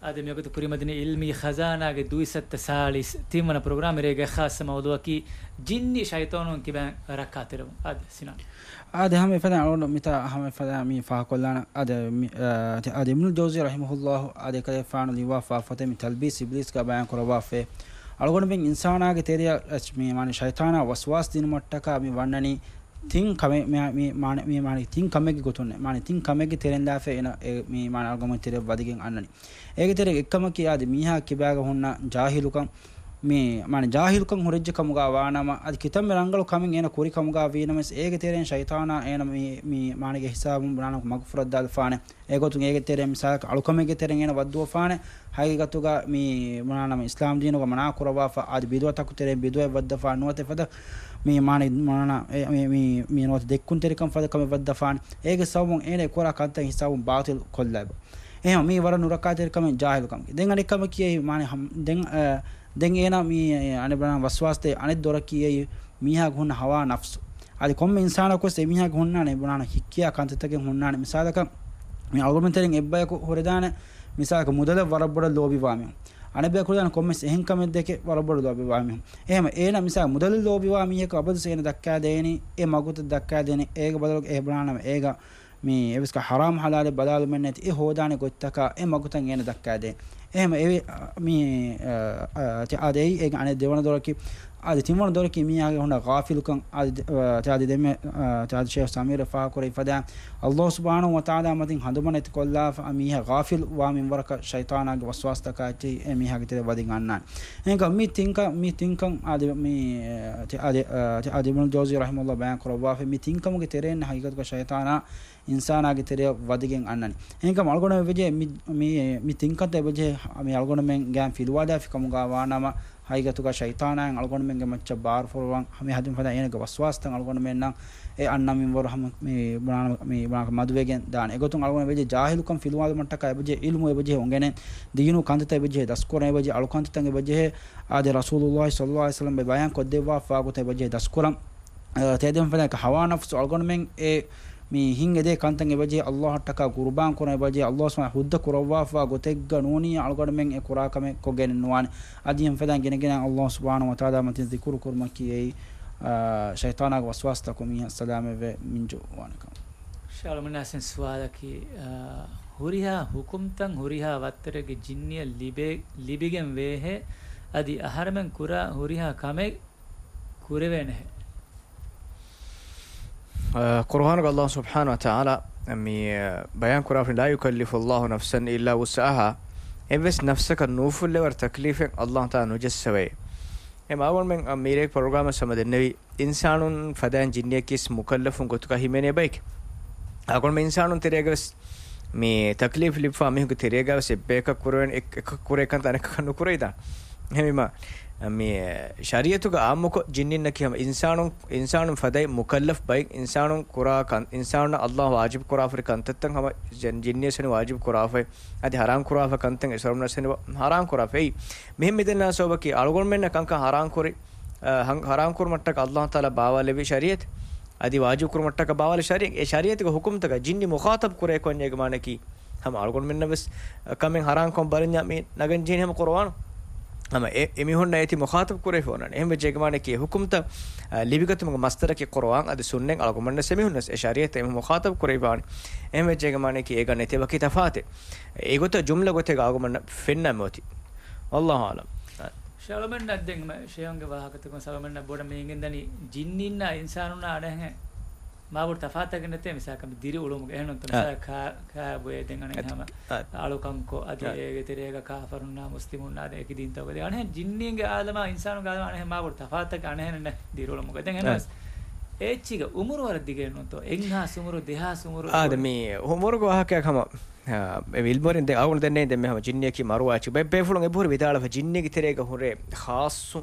އާދެ، މިވަގުތު ކުރިމަތިން ޢިލްމީ ޚަޒާނާގެ ދުއިސައްތަ ސާޅީސް ތިންވަނަ ޕްރޮގްރާމް ރޭގެ ޚާއްޞަ މައުޟޫޢަކީ ޖިންނި ޝައިޠާނުން ކިބައިން ރައްކާތެރިވުން. އާދެ، ސިނާން. އާދެ، ހަމަ އެފަދަ އަޅުގަނޑު މިތާ ހަމަ އެފަދަ މި ފާހަގަކޮށްލާނަ. އާދެ، މި، އާ، ތި-، އާދެ، އިބްނުލް ޖައުޒީ ރަޙިމަހުﷲ އާދެ ކަލޭފާނު ލިޔުއްވާފާ ފޮތެއް މި ތަލްބީސް އިބްލީސްގަ ބަޔާން ކުރައްވާފައި. އަޅުގަނޑުމެން އިންސާނާގެ ތެރެއަށް މި މާނަ ޝައިޠާނާ ވަސްވާސް ދިނުމަށްޓަކާ މި ވަންނަނީ ތިން ކަމެއް، މި، މި މާނަ، މި މާނަ ތިން ކަމެއްގެ ގޮތުން، މާނަ ތިން ކަމެއްގެ ތެރެއިން ލާފައި އޭނަ، އެ، މި މާނަ އަޅުގަނޑުމެން ތެރެއަށް ވަދެގެން އަންނަނީ. އޭގެ ތެރޭގަ އެއްކަމަކީ އާދެ މީހާ ކިބާގަ ހުންނަ ޖާހިލުކަން، މި، މާނަ ޖާހިލުކަން ހުރެއްޖެ ކަމުގަ ވާނަމަ، އަދި ކިތަންމެ ރަނގަޅު ކަމެއް އޭނަ ކުރި ކަމުގަ ވީނަމަވެސް، އޭގެ ތެރެއިން ޝައިޠާނާ އޭނަ މި، މި މާނަގެ ހިސާބުން ބުނާނަމަ މަގުފުރައްދާލަފާނެ. އެގޮތުން އޭގެ ތެރެއިން މިސާލަކަށް އަޅުކަމެއްގެ ތެރެއިން އޭނަ ވައްދުވަފާނެ، ހަގީގަތުގަ މި ބުނާނަމަ އިސްލާމް ދީނުގަ މަނާ ކުރައްވާފަ، އަދި ބިދުޢަތަކު ތެރެއިން ބިދުޢަތް ވައްދަފާ ނުވަތަ ފަދަ މި މާނަ، މާނަ، އެ، މި، މި، މި ނުވަތަ ދެއްކުންތެރިކަން ފަދަ ކަމެއް ވައްދަފާނެ. އޭގެ ސަބަބުން އޭނަ އެ ކުރާ ކަންތައް ހިސާބުން ބާޠިލް ކޮށްލައިބަ. އެހެން މީ ވަރަށް ނުރައްކާތެރި ކަމެއް ޖާހިލުކަމަކީ. ދެން އަނެއް ކަމަކީ އެއީ މާނަ ހަމް-، ދެން، އަ، ދެން އޭނަ މި އަނެއް ބުނާނަ ވަސްވާސްތެ އަނެއް ދޮރަކީ އެއީ މީހާގެ ހުންނަ ހަވާ ނަފްސު. އަދި ކޮންމެ އިންސާނަކުވެސް އެމީހާގެ ހުންނާނެ ބުނާނަ ހިއްކިޔާ ކަންތައްތަކެއް ހުންނާނެ. މިސާލަކަށް މި އަޅުގަނޑުމެން ތެރެއިން އެއްބަޔަކު ހުރެދާނެ މިސާލަކަށް މުދަލަށް ވަރަށް ބޮޑަށް ލޯބިވާ މީހުން. އަނެއްބަޔަކު ހުރެދާނެ ކޮންމެސް އެހެން ކަމެއް ދެކެ ވަރަށް ބޮޑަށް ލޯބިވާ މީހުން. އެހެމަ އޭނަ މިސާލަކަށް މުދަލަށް ލޯބިވާ މީހަކު އަބަދުސް އޭނަ ދައްކާދޭނީ އެ މަގުތައް ދައްކާދޭނީ އޭގެ ބަދަލުގަ އެ ބުނާނަމަ އޭގަ މި އެވެސް ކަ ހަރާމް ހަލާލެއް ބަލާލުމެއް ނެތި އެ ހޯދާނެ ގޮތްތަކާ އެ މަގުތައް އޭނަ ދައްކާދޭން. އެހެމަ އެވެ، މި، އަ، އަ، ތި އާދެ އެއީ އޭގެ އަނެއް ދެވަނަ ދޮރަކީ، އާދެ ތިންވަނަ ދޮރަކީ މީހާގެ ހުންނަ ޣާފިލުކަން. އާދެ ދެ-، އަ، ތި އާދެ ދެންމެ، އަ، ތި އާދެ ޝޭޚް ސަމީރަށް ފާހަގަކުރެއްވި ފަދައިން، އައްލާހު ސުބްޙާނަހު ވަތަޢާލާ މަތިން ހަނދުމަނެތި ކޮށްލާފަ މީހާ ޣާފިލް ވާ މިންވަރަކަށް ޝައިޠާނާގެ ވަސްވާސްތަކާއެއްޗެހި އެ މީހާގެ ތެރެ ވަދެގެން އަންނާނެ. އެހެންކަމުން މި ތިންކަން، މި ތިންކަން އާދެ މި، އަ، ތި އާދެ، އަ، ތި އާދެ އިބްނުލް ޖައުޒީ ރަޙިމަހުﷲ ބަޔާން ކުރައްވާފަ މި ތިންކަމުގެ ތެރެއިން ހަގީގަތުގަ ޝައިޠާނާ އިންސާނާގެ ތެރެއަށް ވަދެގެން އަންނަނީ. އެހެންކަމުން އަޅުގަނޑު އެބަޖެހޭ މި، މި، މި ތިންކަންތައް އެބަޖެހޭ މި އަޅުގަނޑުމެން ގާތް ފިލުވާލާފި ކަމުގަ ވާނަމަ، ހަގީގަތުގަ ޝައިޠާނާއިން އަޅުގަނޑުމެންގެ މައްޗަށް ބާރުފުރުވަން ހަމަ ހަދުން ފަދަ އޭނަގެ ވަސްވާސްތައް އަޅުގަނޑުމެންނަށް އެ އަންނަ މިންވަރު ހަމަ މި ބުނާނަ، މި ބުނާ މަދުވެގެން ދާނެ. އެގޮތުން އަޅުގަނޑު އެބަޖެހޭ ޖާހިލުކަން ފިލުވާލުމަށްޓަކާ އެބަޖެހޭ ޢިލްމު އެބަޖެހޭ އުނގެނެން، ދީނު ކަންތައްތައް އެބަޖެހޭ ދަސްކުރަން އެބަޖެހޭ އަޅުކަންތައްތައް އެބަޖެހޭ. އާދެ ރަސޫލުﷲ ޞައްލަﷲު ޢަލައިހި ވަސައްލަމް ބަޔާން ކޮށްދެއްވާފާ ގޮތަށް އެބަޖެހޭ ދަސްކުރަން. އަ، ތެދެން ފަދަ ހަވާ ނަފްސު އަޅުގަނޑުމެން އެ މި ހިން އެދޭ ކަންތައް އެބަޖެހޭ އައްލާހަށްޓަކާ ޤުރުބާން ކުރަން އެބަޖެހޭ އައްލާހު ސުބްޙާނަހު ހުއްދަ ކުރައްވާފާ ގޮތެއްގަ ނޫނީ އަޅުގަނޑުމެން އެ ކުރާ ކަމެއް ކޮށްގެން ނުވާނެ. އަދި އެން ފަދައިން ގިނަގިނަ އައްލާހު ސުބްޙާނަހު ވަތަޢާލާ މަތިން ޒިކުރު ކުރުމަކީ އެއީ، އާ، ޝައިޠާނާގެ ވަސްވާސްތަކުން މީހާ ސަލާމަތްވެ މިންޖުވާނެ ކަމަށް. ޝާލުމިނާސިން ސުވާލަކީ، އާ، ހުރިހާ ހުކުމްތައް ހުރިހާ ވައްތަރެއްގެ ޖިންނިއަށް ލިބޭ، ލިބިގެން ވޭހޭ، އަދި އަހަރެމެން ކުރާ ހުރިހާ ކަމެއް ކުރެވޭނެހެ. އަ، ޤުރުއާނުގަ އައްލާހު ސުބްޙާނަހު ވަތަޢާލާ މި، އަ، ބަޔާން ކުރާފަ، "لا يكلف الله نفسا إلا وسعها." އެއްވެސް ނަފްސަކަށް ނޫފުއްލެވޭ ތަކްލީފެއް އައްލާހު ތަޢާލާ ނުޖައްސަވައޭ. އެ މާބޮންމެން މީރޭ ޕްރޮގްރާމަށް ހަމަ ދެންނެވި އިންސާނުން ފަދައިން ޖިންނިއަކީސް މުކައްލަފުން ގޮތުގަ ހިމެނޭ ބައެކެ. އަޅުގަނޑުމެން އިންސާނުން ތެރޭގަވެސް މި ތަކްލީފް ލިބިފާ މީހުންގެ ތެރޭގަވެސް އެއްބަޔަކަށް ކުރެވޭނެ އެކަކަށް ކުރޭ ކަންތައް އަނެކަކަށް ނުކުރެވިދާނެ. އެހެންވީމަ، މި ޝަރީޢަތުގަ އާއްމުކޮށް ޖިންނިންނަކީ ހަމަ އިންސާނުން، އިންސާނުން ފަދައިން މުކައްލަފް ބައިން، އިންސާނުން ކުރާ ކަން، އިންސާނުންނަށް ﷲ ވާޖިބު ކުރާފަރި ކަންތައްތައް ހަމަ ޖިން، ޖިންނިޔަސް ވަނީ ވާޖިބު ކުރާފައި، އަދި ހަރާން ކުރާފަ ކަންތައް އެސޮރުމަންސެނި ހަރާން ކުރާފައި. މިހެން މިދެންނާ ސަބަބަކީ އަޅުގަނޑުމެންނަށް ކަންކަން ހަރާން ކުރި، އަ، ހަން، ހަރާން ކުރުމަށްޓަކަ ﷲ ތާލާ ބާވާލެއްވި ޝަރީޢަތް، އަދި ވާޖިބު ކުރުމަށްޓަކަ ބާވާލި ޝަރީޢަތް. އެ ޝަރީޢަތުގެ ހުކުމްތަކަށް ޖިންނި މުޚާޠަބް ކުރޭ ކޮންޏެއްގެ މާނައަކީ ހަމަ އަޅުގަނޑުމެންނަށް ވެސް ކަމެއް ހަރާންކޮށް ބަލަންޏާ މި ނަގަން ޖެހެނީ ހަމަ ޤުރުއާނު. ހަމަ އެ، އެ މީހުންނަށް އޭތި މުޚާޠަބް ކުރެވިފަ އޮންނާނެ. އެހެން ވެއްޖެއްގެ މާނައަކީ އެ ހުކުމްތައް، އަ، ލިބިގަތުމުގެ މަޞްދަރަކީ ޤުރުއާން އަދި ސުންނަތް. އަޅުގަނޑުމެންނަށް އެމީހުންނަށް އެ ޝަރީޢަތް އެމީހުން މުޚާޠަބް ކުރެވިފަ ވާނީ. އެހެން ވެއްޖެއްގެ މާނައަކީ އޭގަ ނެތޭ ވަކި ތަފާތެއް. އެގޮތަށް ޖުމްލަ ގޮތެއްގަ އަޅުގަނޑުމެންނަށް ފެންނަމެ އޮތީ. ވައްލާހު އަޢުލަމް. ޝައުމެންނަށް ދެން މެ ޝޭހުންގެ ވާހަކަތަކުން ސަލަމެންނަށް ބޮޑަށް މި އިނގިންދަނީ ޖިންނިންނާ އިންސާނުންނާ އަނެއްހެން މާބޮޑު ތަފާތަކެއް ނެތޭ. މިސާލަކަށް ދިރިއުޅުމުގެ އެހެންނުންތޯ؟ އަ. މިސާލަކަށް ކާ، ކާބޮއޭ ދެން އަނެއް ހަމަ އަ. އަޅުކަންކޮށް އަދި އަ. އޭގެ ތެރޭގަ ކާފަރުންނާ މުސްލިމުންނާ ދެން އެކި ދީންތަކުގަ ދެން އަނެއްހެން ޖިންނީންގެ އާލަމާ އިންސާނުންގެ އާލަމާ އަނެއްހެން މާބޮޑު ތަފާތަކެއް އަނެއްހެންނެއް ދިރިއުޅުމުގަ. ދެން އަ. އެހެންވެސް އެއްޗިގަ އުމުރު ވަރަށް ދިގެއްނުންތޯ؟ އެއްހާސް އުމުރު، ދެހާސް އުމުރު އާދެ އުޅެ. މި އުމުރުގެ ވާހަކައަކީ ހަމަ، އާ، އެ އިލްމުވެރިން ދެން އަޅުގަނޑު ދެންނެވި ދެންމެ ހަމަ ޖިންނިއަކީ މަރުވާ އެއްޗެއް. ބައެއް ބޭފުޅުން އެބަހުރި ވިދާޅުވެފަ ޖިންނީގެ ތެރޭގަ ހުރޭ ޚާއްޞު،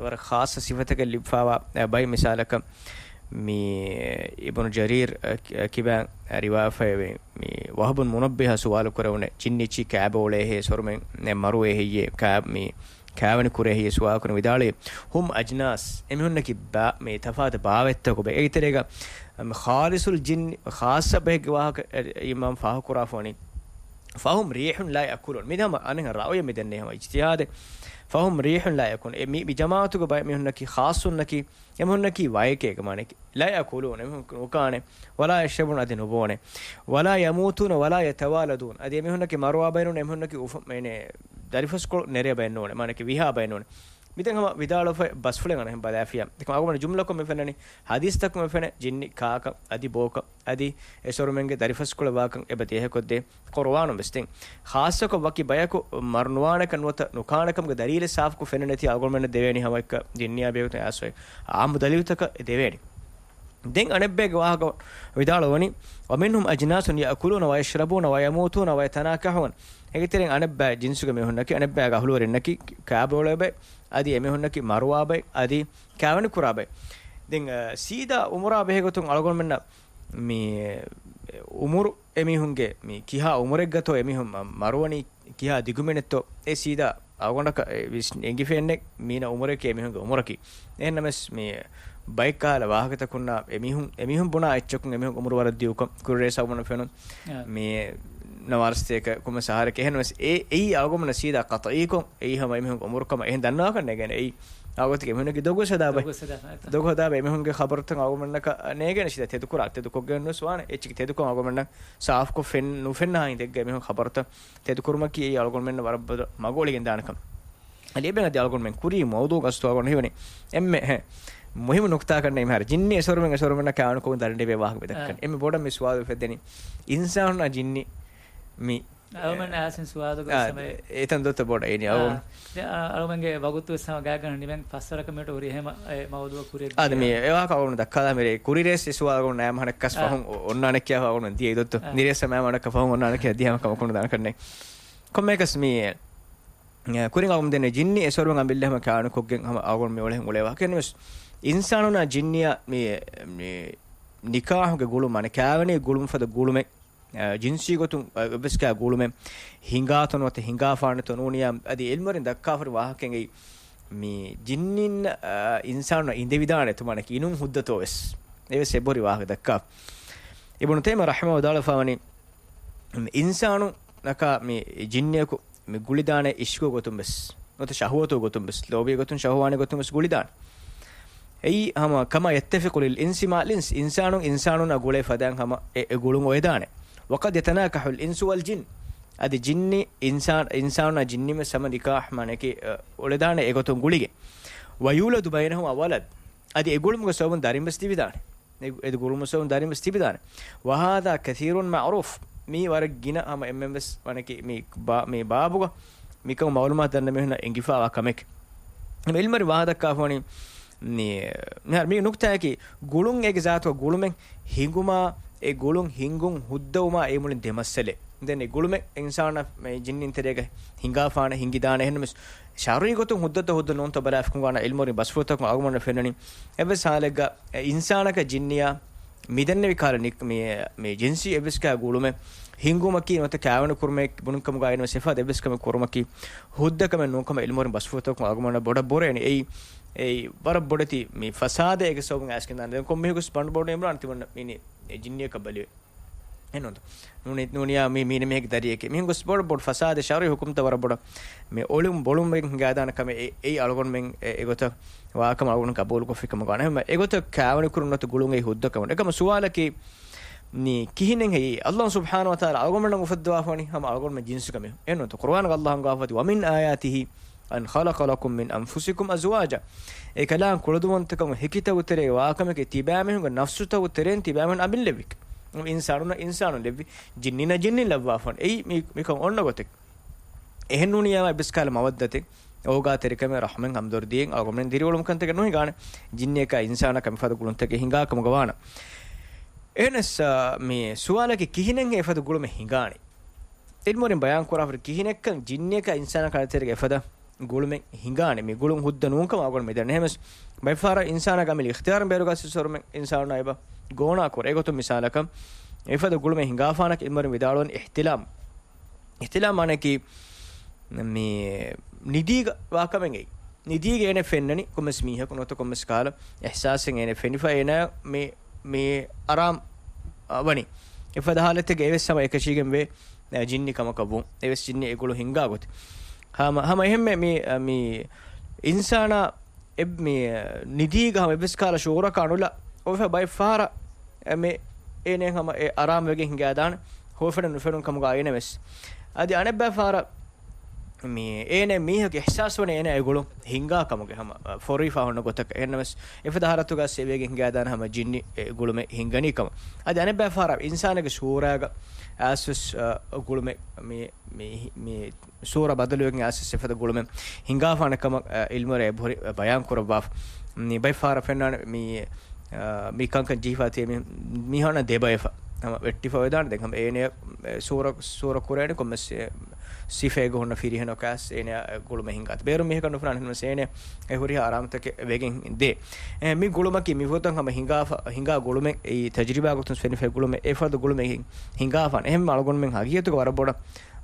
ވަރަށް ޚާއްޞަ ސިފަތަކެއް ލިބިފައިވާ، އެ، ބައި މިސާލަކަށް މި އިބްނު ޖަރީރް، އަ، ކި-، އަ، ކިބާ، އަ، ރިވާފައިވޭ މި ވަހުބުން މުނައްބިހަށް ސުވާލު ކުރެވުނެ ޖިންނި އެއްޗި ކާބަ އުޅޭހޭ ސޮރުމެން މަރުވޭ ހެއްޔޭ ކާ-، މި ކާވެނި ކުރޭ ހެއްޔޭ ސުވާލު ކުރިން ވިދާޅުވީ، ހުމް އަޖްނާސް، އެމީހުންނަކީ ބާ-، މި ތަފާތު ބާވަތްތަކު ބެ. އޭގެ ތެރޭގަ، އަމް، ޚާލިޞުލް ޖިން، ޚާއްޞަ ބައެއްގެ ވާހަކަ، އެ، އިމާމް ފާހަގަކުރާފަ ވަނީ. ފަހުމް ރީޙުން ލާ ޔައުކުލޫން. މި ހަމަ އަނެއް ރައުޔެއް މި ދެންނެވި ހަމަ އިޖްތިހާދެއް. ފަހުމް ރީޙުން ލާ ޔައުކުލޫން. އެ މި، މި ޖަމާޢަތުގެ ބައެއް މީހުންނަކީ ޚާއްޞުންނަކީ، އެމީހުންނަކީ ވަޔެކޭ އޭގެ މާނައަކީ. ލާ ޔައުކުލޫން، އެމީހުން ނުކާނެ. ވަލާ ޔަޝްރަބޫން، އަދި ނުބޯނެ. ވަލާ ޔަމޫތޫނަ ވަލާ ޔަތަވާލަދޫން. އަދި އެމީހުންނަކީ މަރުވާ ބައެއް ނޫން، އެމީހުންނަކީ އުފަ-، މޭނެ، ދަރިފަސްކޮޅު ނެރޭ ބައެއް ނޫނެ. މާނައަކީ ވިހާ ބައެއް ނޫނެ. މިދެން ހަމަ ވިދާޅުވެފަ ބަސްފުޅެއް އަނެއްހެން ބަލާފިޔާ. އެކަމް އަޅުގަނޑު ޖުމްލަކޮށް މި ފެންނަނީ، ޙަދީޘްތަކުން މި ފެނެ ޖިންނި ކާކަށް އަދި ބޯކަށް އަދި އެސޮރުމެންގެ ދަރިފަސްކޮޅެއް ވާކަން އެބަ ދޭހަކޮށްދޭ ޤުރުއާނުން ވެސް. ދެން ޚާއްޞަކޮށް ވަކި ބަޔަކު މަރު ނުވާނެކަން ނުވަތަ ނުކާނެކަމުގެ ދަލީލެއް ސާފުކޮށް ފެންނަނީ ނެތި އަޅުގަނޑުމެންނަށް ދެވޭނީ ހަމައެއްކަ ޖިންނިއާ ބެހޭގޮތުން އައިސް އާއްމު ދަލީލުތަކަށް ދެވޭނީ. ދެން އަނެއްބައެއްގެ ވާހަކަ ވިދާޅުވަނީ، ވަމިންހުމް އަޖްނާސުން ޔައުކުލޫނަ ވަޔަޝްރަބޫނަ ވަޔަމޫތޫނަ ވަޔަތަނާކަޙޫނަ. އޭގެ ތެރެއިން އަނެއްބައި ޖިންސުގެ މީހުންނަކީ، އަނެއްބައިގެ އަހުލުވެރިންނަކީ، ކާބައުޅޭ ބައެއް، އަދި އެމީހުންނަކީ މަރުވާ ބައެއް، އަދި ކާވެނި ކުރާ ބައެއް. ދެން، އަ، ސީދާ އުމުރާ ބެހޭގޮތުން އަޅުގަނޑުމެންނަށް މި އުމުރު އެމީހުންގެ މި ކިހާ އުމުރެއްގަތޯ އެމީހުން މަ-، މަރުވަނީ ކިހާ ދިގުމިނެއްތޯ އެ ސީދާ އަޅުގަނޑަކަށް އެ ވިސް-، އެނގިފައެއްނެތް މީނަ އުމުރަކީ އެމީހުންގެ އުމުރަކީ. އެހެންނަމަވެސް މި ބައެއްކަހަލަ ވާހަކަތަކުންނާ އެމީހުން، އެމީހުން ބުނާ އެއްޗަކުން އެމީހުން އުމުރު ވަރަށް ދިޔުކަން ކުރިރޭ ސަބަބުން ފެނުން އާ. މި ނަވާރަސްތޭކަ ކުމެ ސަހަރެކެ. އެހެންނަމަވެސް އެ، އެއީ އަޅުގަނޑުމެންނަށް ސީދާ ޤަޠުޢީކޮށް އެއީ ހަމަ އެމީހުންގެ އުމުރު ކަމަށް އެހެން ދަންނަވާކަށް ނޭގޭނެ. އެއީ އަޅުގަތުގެ އެމީހުންގެ ދޮގު ސަދާބަ. ދޮގު ސަދާބަ. ދޮގު ހަދާބަ އެމީހުންގެ ޚަބަރުތައް އަޅުގަނޑުމެންނަކަށް ނޭގޭނެ ސީދާ ތެދުކުރާ، ތެދުކޮށްގެން ނުވެސް ވާނެ. އެއްޗެކި ތެދުކޮށް އަޅުގަނޑުމެންނަށް ސާފުކޮށް ފެން-، ނުފެންނަ ހާއިން ދެއްގެ އެމީހުން ޚަބަރުތައް ތެދުކުރުމަކީ އެއީ އަޅުގަނޑުމެންނަށް ވަރަށް ބޮޑަށް މަގު އެޅިގެން ދާނެ ކަމެއް. އަދި އެބަ އަދި އަޅުގަނޑުމެން ކުރީ މައުޟޫޢުގެ ގަސްތު އަޅުގަނޑު ހީވަނީ އެންމެ ހެ-، މުހިއްމު ނުކުތާކަން އެންމެ ހަރަ ޖިންނި އެސޮރުމެން، އެސޮރުމެންނަށް ކާވެނިކޮށް ދަރިން ލިބޭ ވާހަކަ މި ދައްކަނީ. އާ. އެންމެ ބޮޑަށް މި ސުވާލު އުފެއްދެނީ އިންސާނުންނާ ޖިންނި މި އަޅުމެން އާސިން ސުވާލުގަ އާ، ސަމައެ. އެތަން ދޮތަ ބޮޑަށް އިނީ އާ، އަޅު. ދެ-، އަ-، އަޅުމެންގެ ވަގުތު ވެސް ހަމަ ގާތްގަނޑަށް ނިމެން ފަސްވަރަކަށް މިނިޓު ހުރި ހަމަ އެ މައުޟޫޢަކު ކުރިއަށް އާ، ދެ ދިޔަ. މި އެ ވާހަކަ އަޅުމެން ދައްކާލާ މިރޭ ކުރިރޭސް އެ ސުވާލު ނައިމް ހަނައްކަސް އާ. ފަހުން އޮ-، އޮންނާނެ ކިޔާ އަޅުމެން ދިޔަ ދޮތަ. އާ. ނިރޭސް ނައިމް ހަނައްކަ ފަހުން އޮންނާނެ ކިޔާ ދިޔަ ހަމަ ކަމަކު ނުދާނެ ކަންނޭ. ކޮންމެއަކަސް މި، އެ، ކުރިން އަޅުމެން ދެންނެވި ޖިންނި އެސޮރުމެން އަމިއްލަ ހަމަ ކާވެނިކޮށްގެން ހަމަ އަޅުގަނޑު މި އުޅެހެން އުޅޭ ވާހަކަ. އެހެންނަމަވެސް އިންސާނުންނާ ޖިންނިއާ މި، މި ނިކާޙުގެ ގުޅުމާ ނިކާވެނީ ގުޅުމު ފަދަ ގުޅުމެއް. އަ، ޖިންސީ ގޮތުން، އަ، އެއްވެސް ކާ ގުޅުމެއް ހިނގާތޯ ނުވަތަ ހިނގާފާނެތޯ ނޫނިޔާ، އަދި އިލްމުވެރިން ދައްކާފަރި ވާހަކައިން އެއީ މި ޖިންނިން، އަ، އިންސާނުން އިނދެވިދާނެ ތުމާނަކީ އިނުން ހުއްދަތޯ ވެސް. އެވެސް އެބަހުރި ވާހަކަ ދައްކާ. އިބުނު ތައިމިއްޔާ ރަޙިމަހު ވިދާޅުވެފަ ވަނީ، އިންސާނުންނަކާ މި ޖިންނިއަކު މި ގުޅިދާނެ އިޝްޤު ގޮތުން ވެސް، ނުވަތަ ޝަހުވަތު ގޮތުން ވެސް، ލޯބި ގޮތުން، ޝަހުވާނީ ގޮތުން ވެސް ގުޅިދާނެ. އެއީ ހަމަ ކަމާ ޔައްތަފިޤު ލިލް އިންސި މަޢަލް އިންސް، އިންސާނުން އިންސާނުންނާ ގުޅޭ ފަދައިން ހަމަ އެ، އެ ގުޅުން އޮވެދާނެ. ވަޤަދް ޔަތަނާކަޙުލް އިންސު ވަލް ޖިން، އަދި ޖިންނި އިންސާން، އިންސާނުންނާ ޖިންނިން ވެސް ހަމަ ނިކާޙް މާނައަކީ، އަ، އުޅެދާނެ އެގޮތުން ގުޅިގެން. ވަޔޫލަދު ބައިނަހުމާ ވަލަދް، އަދި އެ ގުޅުމުގެ ސަބަބުން ދަރިން ވެސް ލިބިދާނެ. އެ، އެ ގުޅުމުގެ ސަބަބުން ދަރިން ވެސް ލިބިދާނެ. ވަހާޛާ ކަޘީރުން މަޢުރޫފް، މީ ވަރަށް ގިނަ ހަމަ އެންމެން ވެސް ވަނަކީ މި ބާ-، މި ބާބުގަ މިކަމު މަޢުލޫމާތު ދަންނަ މީހުންނަށް އެނގިފައިވާ ކަމެކޭ. މި އިލްމުވެރިން ވާހަކަ ދައްކާފަ ވަނީ، މި، މިހާރު މި ނުކުތާއަކީ، ގުޅުން އޭގެ ޒާތުގަ ގުޅުމެއް ހިނގުމާ، އެ ގުޅުން ހިނގުން ހުއްދަވުމާ އެ މުޅިން ދެ މައްސަލައެއް. ދެން އެ ގުޅުމެއް އިންސާނާ މި ޖިންނިން ތެރޭގަ ހިނގާފާނެ، ހިނގިދާނެ. އެހެންނަމަވެސް ޝަރުޢީ ގޮތުން ހުއްދަތަ ހުއްދަ ނޫންތަ ބަލާފިކުން ގާނަ ޢިލްމުވެރިން ބަސްފުޅުތަކުން އަޅުގަނޑަށް ފެންނަނީ. އެއްވެސް ހާލެއްގަ އެ އިންސާނަކަށް ޖިންނިއާ މިދެންނެވި ކަހަލަ ނިކް-، މި، މި ޖިންސީ އެއްވެސް ކަހަލަ ގުޅުމެއް ހިންގުމަކީ ނުވަތަ ކާވެނި ކުރުމެއް ބުނުން ކަމުގަ އިން ވެސް އެފަދަ އެއްވެސް ކަމެއް ކުރުމަކީ ހުއްދަ ކަމެއް ނޫން ކަމަށް ޢިލްމުވެރިން ބަސްފުޅުތަކުން އަޅުގަނޑަށް ބޮޑަށް ބުރޭނެ. އެއީ، އެއީ ވަރަށް ބޮޑެތި މި ފަސާދައިގެ ސަބަބުން އައިސްގެން ދާނެ. ދެން ކޮންމެހެކުސް ބަނޑު ބޮޑު އިމްރާން ތިމަންނަ މިނި އެ ޖިންނިއަކަށް ބަލިވެ. އެންނުންތަ؟ ނޫނީ، ނޫނިޔާ މީ، މީނަ މީހެއްގެ ދަރިއެކޭ. މިހެން ގޮސް ބޮޑު ބޮޑު ފަސާދަ ޝަރުޢީ ހުކުމްތައް ވަރަށް ބޮޑަށް މި އޮޅުން ބޮޅުން ވެގެން ހިނގާދާނެ ކަމެއް އެ-، އެއީ އަޅުގަނޑުމެން އެ-، އެގޮތަށް ވާކަމަށް އަޅުގަނޑު ޤަބޫލުކޮށްފި ކަމަށް ގާނެ. އެހެންވީމަ އެގޮތަށް ކާވެނި ކުރުން ނުވަތަ ގުޅުން އެއީ ހުއްދަ ކަމެއް. އެކަމަ ސުވާލަކީ، މި ކިހިނެއް ހެއްޔޭ؟ ﷲ ސުބްޙާނަހޫ ވަތަޢާލާ އަޅުގަނޑުމެންނަށް އުފައްދަވާފަވަނީ ހަމަ އަޅުގަނޑުމެން ޖިންސު ކަމެއް. އެންނުންތަ؟ ޤުރުއާނުގަ ﷲ ހަނގާފަތި، "وَمِنْ آيَاتِهِ أَنْ خَلَقَ لَكُمْ مِنْ أَنْفُسِكُمْ أَزْوَاجًا." އެކަލާނގެ ކުޅަދުންވަންތަކަމުގެ ހެކިތަކުގެ ތެރޭގަ ވާކަމެކޭ ތިބާމީހުންގެ ނަފްސުތަކުގެ ތެރެއިން ތިބާމީހުން އަމިއްލައްވި. އިންސާނުންނަށް އިންސާނުން ލެއްވި، ޖިންނިންނަށް ޖިންނިން ލައްވާފަ ވަނީ. އެއީ މި-، މިކަން އޮންނަ ގޮތެއް. އެހެން ނޫނިޔާ އެއްވެސް ކަހަލަ މަވައްދަތެއް، އޯގާތެރިކަމެއް، ރަޙްމެއް، ހަމްދަރްދީއެއް އަޅުގަނޑުމެން ދިރިއުޅުމު ކަންތަކެއް ނުހިނގާނެ. ޖިންނިއަކާ އިންސާނަކާ މިފަދަ ގުޅުންތަކެއް ހިނގާ ކަމުގަ ވާނަ. އެހެނަސް، އާ، މި ސުވާލަކީ ކިހިނެއް އެފަދަ ގުޅުމެއް ހިނގާނީ؟ ޢިލްމުވެރިން ބަޔާން ކުރާފަ ކިހިނެއްކަން ޖިންނިއަކާ އިންސާނަކާ ތެރޭގަ އެފަދަ ގުޅުމެއް ހިނގާނެ. މި ގުޅުން ހުއްދަ ނޫންކަމަށް އަޅުގަނޑު މިދަނީ. އެހެނަސް ބައެއްފަހަރަށް އިންސާނާގެ އަމިއްލަ އިޚްތިޔާރުން ބޭރުގަ އައިސް އިސޮރުމެން އިންސާނާ އެބަ ގޯނާ ކުރޭ. އެގޮތުން މިސާލަކަށް އެފަދަ ގުޅުމެއް ހިނގާފާނަކަށް ޢިލްމުވެރިން ވިދާޅުވަނީ އިޙްތިލާމް. އިޙްތިލާމް މާނައަކީ މި ނިދީގަ ވާކަމެއް އެއީ. ނިދީގަ އޭނަ ފެންނަނީ ކޮންމެސް މީހަކު ނުވަތަ ކޮންމެސް ކަހަލަ އިޙްސާސެއް އޭނަ ފެނިފަ އޭނަ މި، މި އަރާމް، އަ، ވަނީ. އެފަދަ ހާލަތެއްގަ އެވެސް ހަމަ އެކަށީގެން ވޭ، އަ، ޖިންނި ކަމަކަށް ވުން. އެވެސް ޖިންނި އެ ގުޅުން ހިނގާ ގޮތެއް. ހަމަ، ހަމަ އެހެންމެ މި، އަ، މި އިންސާނާ އެ-، މި ނިދީގަ ހަމަ އެއްވެސް ކަހަލަ ޝުޢޫރަކާ ނުލާ އޮވެފަ ބައެއް ފަހަރަށް އެ މި އޭނަ ހަމަ އެ އަރާމް ވެގެން ހިނގާދާނެ. ހުވަފެނުން ނުފެނުނު ކަމުގަ އޭނަ ވެސް. އަދި އަނެއްބައި ފަހަރަށް މި އޭނަ މީހަކު އިޙްސާސް ވަނީ އޭނަ އެ ގުޅުން ހިނގާ ކަމުގެ ހަމަ، އަ، ފޮރުވިފަ ހުންނަ ގޮތަކަށް. އެހެންނަމަވެސް އެފަދަ ހާލަތުގަ އެ ވެގެން ހިނގާދާނެ ހަމަ ޖިންނި އެ ގުޅުމެއް ހިނގަނީ ކަމަށް. އަދި އަނެއްބައި ފަހަރަށް އިންސާނެއްގެ ސޫރާގަ އައިސްވެސް، އަ، ގުޅުމެއް މި، މި، މި ސޫރަ ބަދަލުވެގެން އައިސް އެފަދަ ގުޅުމެއް ހިނގާފާނެ ކަމަށް، އަ، ޢިލްމުވެރިން އެބަހުރި ބަޔާން ކުރައްވާފަ. މި ބައެއް ފަހަރަށް ފެންނާނެ މި، އަ، މި ކަންކަން ޖެހިފަ ތިޔަ މި، މީހުންނަށް ދެބައެފަ. ހަމަ ވެއްޓިފަ ވެދާނެ. ދެން ހަމަ އޭނަ، އެ، ސޫރަ، ސޫރަ ކުރޭނެ ކޮންމެސް، އެ، ސިފައެއްގަ ހުންނަ ފިރިހެނަކާސް އޭނަ، އެ، ގުޅުމެއް ހިނގާތަ. ބޭރު މީހަކަށް ނުފެނާނެ ހެންނަމަސް އޭނަ އެ ހުރިހާ އަރާމުތަކެއް ވެގެން ދޭ. އެ، މި ގުޅުމަކީ މި ފޮތަށް ހަމަ ހިނގާފަ، ހިނގާ ގުޅުމެއް، އެއީ ތަޖްރިބާ ގޮތުން ފެނިފައި ގުޅުމެއް، އެފަދަ ގުޅުމެއް ހި-، ހިނގާފާނެ. އެހެން އަޅުގަނޑުމެން ހަގީގަތުގަ ވަރަށް ބޮޑަށް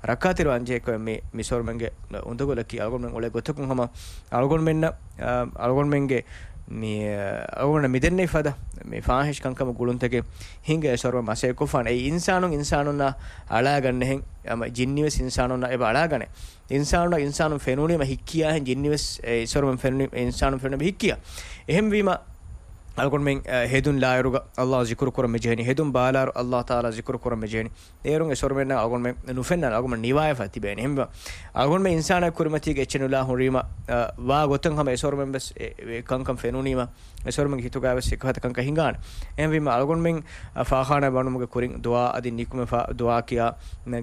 ރައްކާތެރިވާން ޖެހޭ ކަމެއް މި، މި އިސޮރުމެންގެ އުނދަގުލަކީ އަޅުގަނޑުމެން އުޅޭ ގޮތަކުން ހަމަ އަޅުގަނޑުމެންނަށް، އަ، އަޅުގަނޑުމެންގެ މި، އަ، އަޅުގަނޑަށް މިދެންނެވި ފަދަ މި ފާހިޝް ކަންކަމަށް ގުޅުންތަކެއް ހިނގޭ އިސޮރުމެން މަސައްކަތް ކޮށްފާނެ. އެއީ އިންސާނުން އިންސާނުންނާ އަޅާގަންނަހެން، ހަމަ ޖިންނިވެސް އިންސާނުންނާ އެބަ އަޅާގަނެ. އިންސާނުންނާ އިންސާނުން ފެނުނީމަ ހިއްކިޔާހެން ޖިންނިވެސް އެ އިސޮރުމެން ފެނުނީ އިންސާނުން ފެނުނީމަ ހިއްކިޔާ. އެހެންވީމަ އަޅުގަނޑުމެން، އަ، ހެދުން ލާއިރުގަ ﷲ ޒިކުރު ކުރަން މިޖެހެނީ. ހެދުން ބާލާއިރު ﷲ ތަޢާލާ ޒިކުރު ކުރަން މިޖެހެނީ. އޭރުން އެ އިސޮރުމެންނަށް އަޅުގަނޑުމެން ނުފެންނާނެ، އަޅުގަނޑުމެން ނިވާވެފަ ތިބޭނެ. އެހެންވީމަ އަޅުގަނޑުމެން އިންސާނާ ކުރިމަތީގަ އެއްޗެއް ނުލާ ހުރީމަ، އަ، ވާ ގޮތަށް ހަމަ އެ އިސޮރުމެން ވެސް އެ، އެ ކަންކަން ފެނުނީމަ، އެ އިސޮރުމެންގެ ހިތުގަ ވެސް އެކަހަތަ ކަންކަން ހިނގާނެ. އެހެންވީމަ އަޅުގަނޑުމެން، އަ، ފާޚާނާ ވަނުމުގެ ކުރިން ދުޢާ އަދި ނިކުމެފަ ދުޢާ ކިޔާ،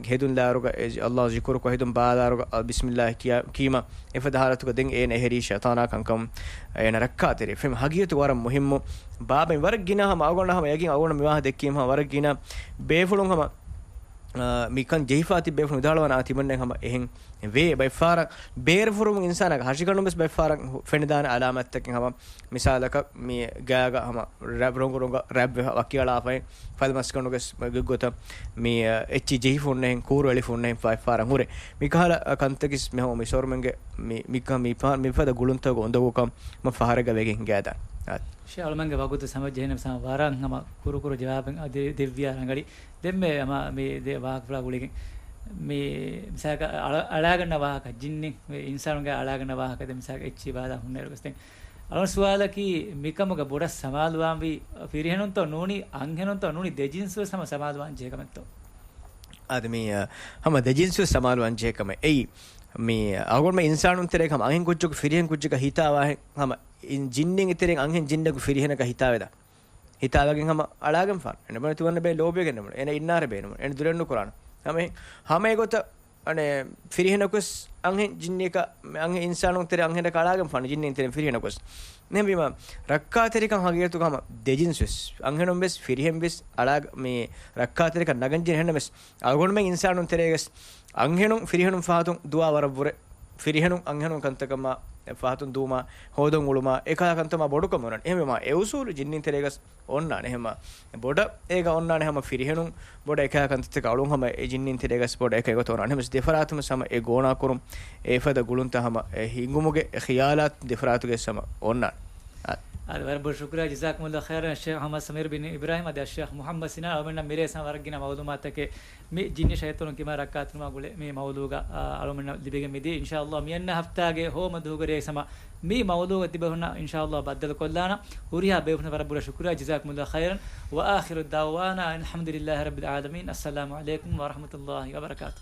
ހެދުން ލާއިރުގަ އެ، ﷲ ޒިކުރުކޮށް ހެދުން ބާލާއިރުގަ، އަ، ބިސްމިއްލާހި ކިޔާ، ކީމަ އެފަދަ ހާލަތުގަ ދެން އޭނަ އެހެރީ ޝައިޠާނާ ކަންކަމުން އޭނަ ރައްކާތެރި. ފެން ހަގީގަތު ވަރަށް މުހިއްމު ބާބެއް. ވަރަށް ގިނަ ހަމަ އަޅުގަނޑަށް ހަމަ ޔަގީން އަޅުގަނޑަށް މިވާހަކަ ދެއްކީމަ ހަމަ ވަރަށް ގިނަ ބޭފުޅުން ހަމަ، އާ، މިކަން ޖެހިފާ ތިބި ބޭފުޅުން ވިދާޅުވާނެ އާ ތިމަންނެ ހަމަ އެހެން ވޭ. ބައެއް ފަހަރަށް ބޭރު ފުރުމުން އިންސާނާގެ ހަށިގަނޑުން ވެސް ބައެއް ފަހަރަށް ހު-، ފެނިދާނެ އަލާމަތްތަކެއް ހަމަ މިސާލަކަށް މި ގާގަ ހަމަ ރަ-، ރޮނގު ރޮނގަށް ރަތްވެ ވަކިއަޅާފައި ފަދަ މަސްގަނޑުގެ ގޮތަށް މި، އެ، އެއްޗި ޖެހިފަ ހުންނަހެން، ކޫރު އެޅިފަ ހުންނަހެން ފަ-، ފަހަރަށް ހުރޭ. މިކަހަލަ، އަ، ކަންތަކެސް މި ހަމަ މި އިސޮރުމެންގެ މި، މިކަ-، މި ފަ-، މިފަދަ ގުޅުންތަކުގެ އުނދަގޫކަން މަ ފަހަރެއްގަ ވެގެން ހިނގާދާނެ. އާ. ޝޭ އަޅުމެންގެ ވަގުތު ސަމަޖެހެނެ ސަމަ ވަރަށް ހަމަ ކުރު ކުރު ޖަވާބެއް އަ، ދެ-، ދެއްވިޔާ ރަނގަޅީ. ދެންމެ ހަމަ މި ދެ ވާހަކަފުޅާ ގުޅިގެން މި މިސާލަކަށް އަޅ-، އަޅާގަންނަ ވާހަކަ، ޖިންނިން އިންސާނުގެ އަޅާގަންނަ ވާހަކަ ދެ މިސާލަކަށް އެއްޗި ބާލާ ހުންނައިރު ގޮސް ދެން އަޅުން ސުވާލަކީ މިކަމުގަ ބޮޑަށް ސަމާލުވާންވީ ފިރިހެނުންތޯ ނޫނީ އަންހެނުންތޯ ނޫނީ ދެޖިންސުވެސް ހަމަ ސަމާލުވާން ޖެހޭ ކަމެއްތޯ؟ އަދި މި، އަ، ހަމަ ދެޖިންސުވެސް ސަމާލުވާން ޖެހޭ ކަމެއް. އެއީ މި އަޅުގަނޑުމެން އިންސާނުން ތެރޭގަ ހަމަ އަންހެން ކުއްޖަކު ފިރިހެން ކުއްޖަކަށް ހިތާވާހެން ހަމަ އިން-، ޖިންނިންގެ ތެރެއިން އަންހެން ޖިންނަކު ފިރިހެނަކަށް ހިތާވެދާނެ. ހިތާވެގެން ހަމަ އަޅާގެން ފާން. އެނަ ބަނެ ތިވަންނަ ބޭ ލޯބިވެގެން ނެމުން. އޭނަ އިންނާރެ ބޭނުމުން. އޭނަ ދުރެއް ނުކުރާނެ. ހަމަ އެ-، ހަމަ އެގޮތަށް އަނެ ފިރިހެނަކުސް އަންހެން ޖިންނިއަކަށް، އަންހެން އިންސާނުން ތެރެ އަންހެނަކަށް އަޅާގެން ފާން ޖިންނިން ތެރެ ފިރިހެނަކުސް. ނެމީމަ ރައްކާތެރިކަން ހަގީގަތުގަ ހަމަ ދެޖިންސް ވެސް. އަންހެނުން ވެސް ފިރިހެން ވެސް އަޅާ-، މި ރައްކާތެރިކަން ނަގަން ޖެހެން ނަމަވެސް އަޅުގަނޑުމެން އިންސާނުން ތެރޭގަސް އަންހެނުން ފިރިހެނުން ފަހަތުން ދުވާ ވަރަށްވުރެ ފިރިހެނުން އަންހެނުން ކަންތަކަށް މާ ފަހަތުން ދޫމާ، ހޯދަން އުޅުމާ، އެކަހަލަ ކަންތައް މާ ބޮޑުކަމަށް އޮންނާނެ. އެހެންވީމާ އެ އުސޫލު ޖިންނީން ތެރޭގަސް އޮންނާނެ. އެހެންމާ ބޮޑަށް އޭގަ އޮންނާނެ ހަމަ ފިރިހެނުން ބޮޑަށް އެކަހަލަ ކަންތައްތަކަށް އަޅުން ހަމަ އެ ޖިންނީން ތެރޭގަސް ބޮޑަށް އެކަހަލަ ގޮތަށް އޮންނާނެ. ހަމަ ދެފަރާތުން ހަމަ އެ ގޯނާކުރުން، އެފަދަ ގުޅުންތައް ހަމަ އެ ހިނގުމުގެ އެ ޚިޔާލާތު ދެފަރާތުގެ ހަމަ އޮންނާނެ. އާދެ، ވަރަށް ބޮޑަށް ޝުކުރާ، ޖަޒާކުމުﷲ ޚައިރަން، ޝޭޚް މުޙައްމަދު ސަމީރު ބިން އިބްރާހީމް އަދި ޝޭޚް މުޙައްމަދު ސިނާ، އަޅުމެންނަށް މިރޭ ސަމަ ވަރަށް ގިނަ މަޢުލޫމާތުތަކެއް މި ޖިންނި ޝައިޠާނުން ކިހާ ރައްކާތެރިވުމާ ގުޅޭ މި މައުޟޫގަ، އާ، އަޅުމެންނަށް ލިބިގެން މިދީ. އިންޝާﷲ މިއަންނަ ހަފްތާގެ ހޯމަ ދުވަހުގެ ރޭ ސަމަ މި މައުޟޫގަ ތިބޭފުޅުންނާ އިންޝާﷲ ބައްދަލުކޮށްލާނަ. ހުރިހާ ބޭފުޅުން ވަރަށް ބޮޑަށް ޝުކުރާ، ޖަޒާކުމުﷲ ޚައިރަން. وآخر دعوانا أن الحمد لله رب العالمين. السلام عليكم ورحمة الله وبركاته.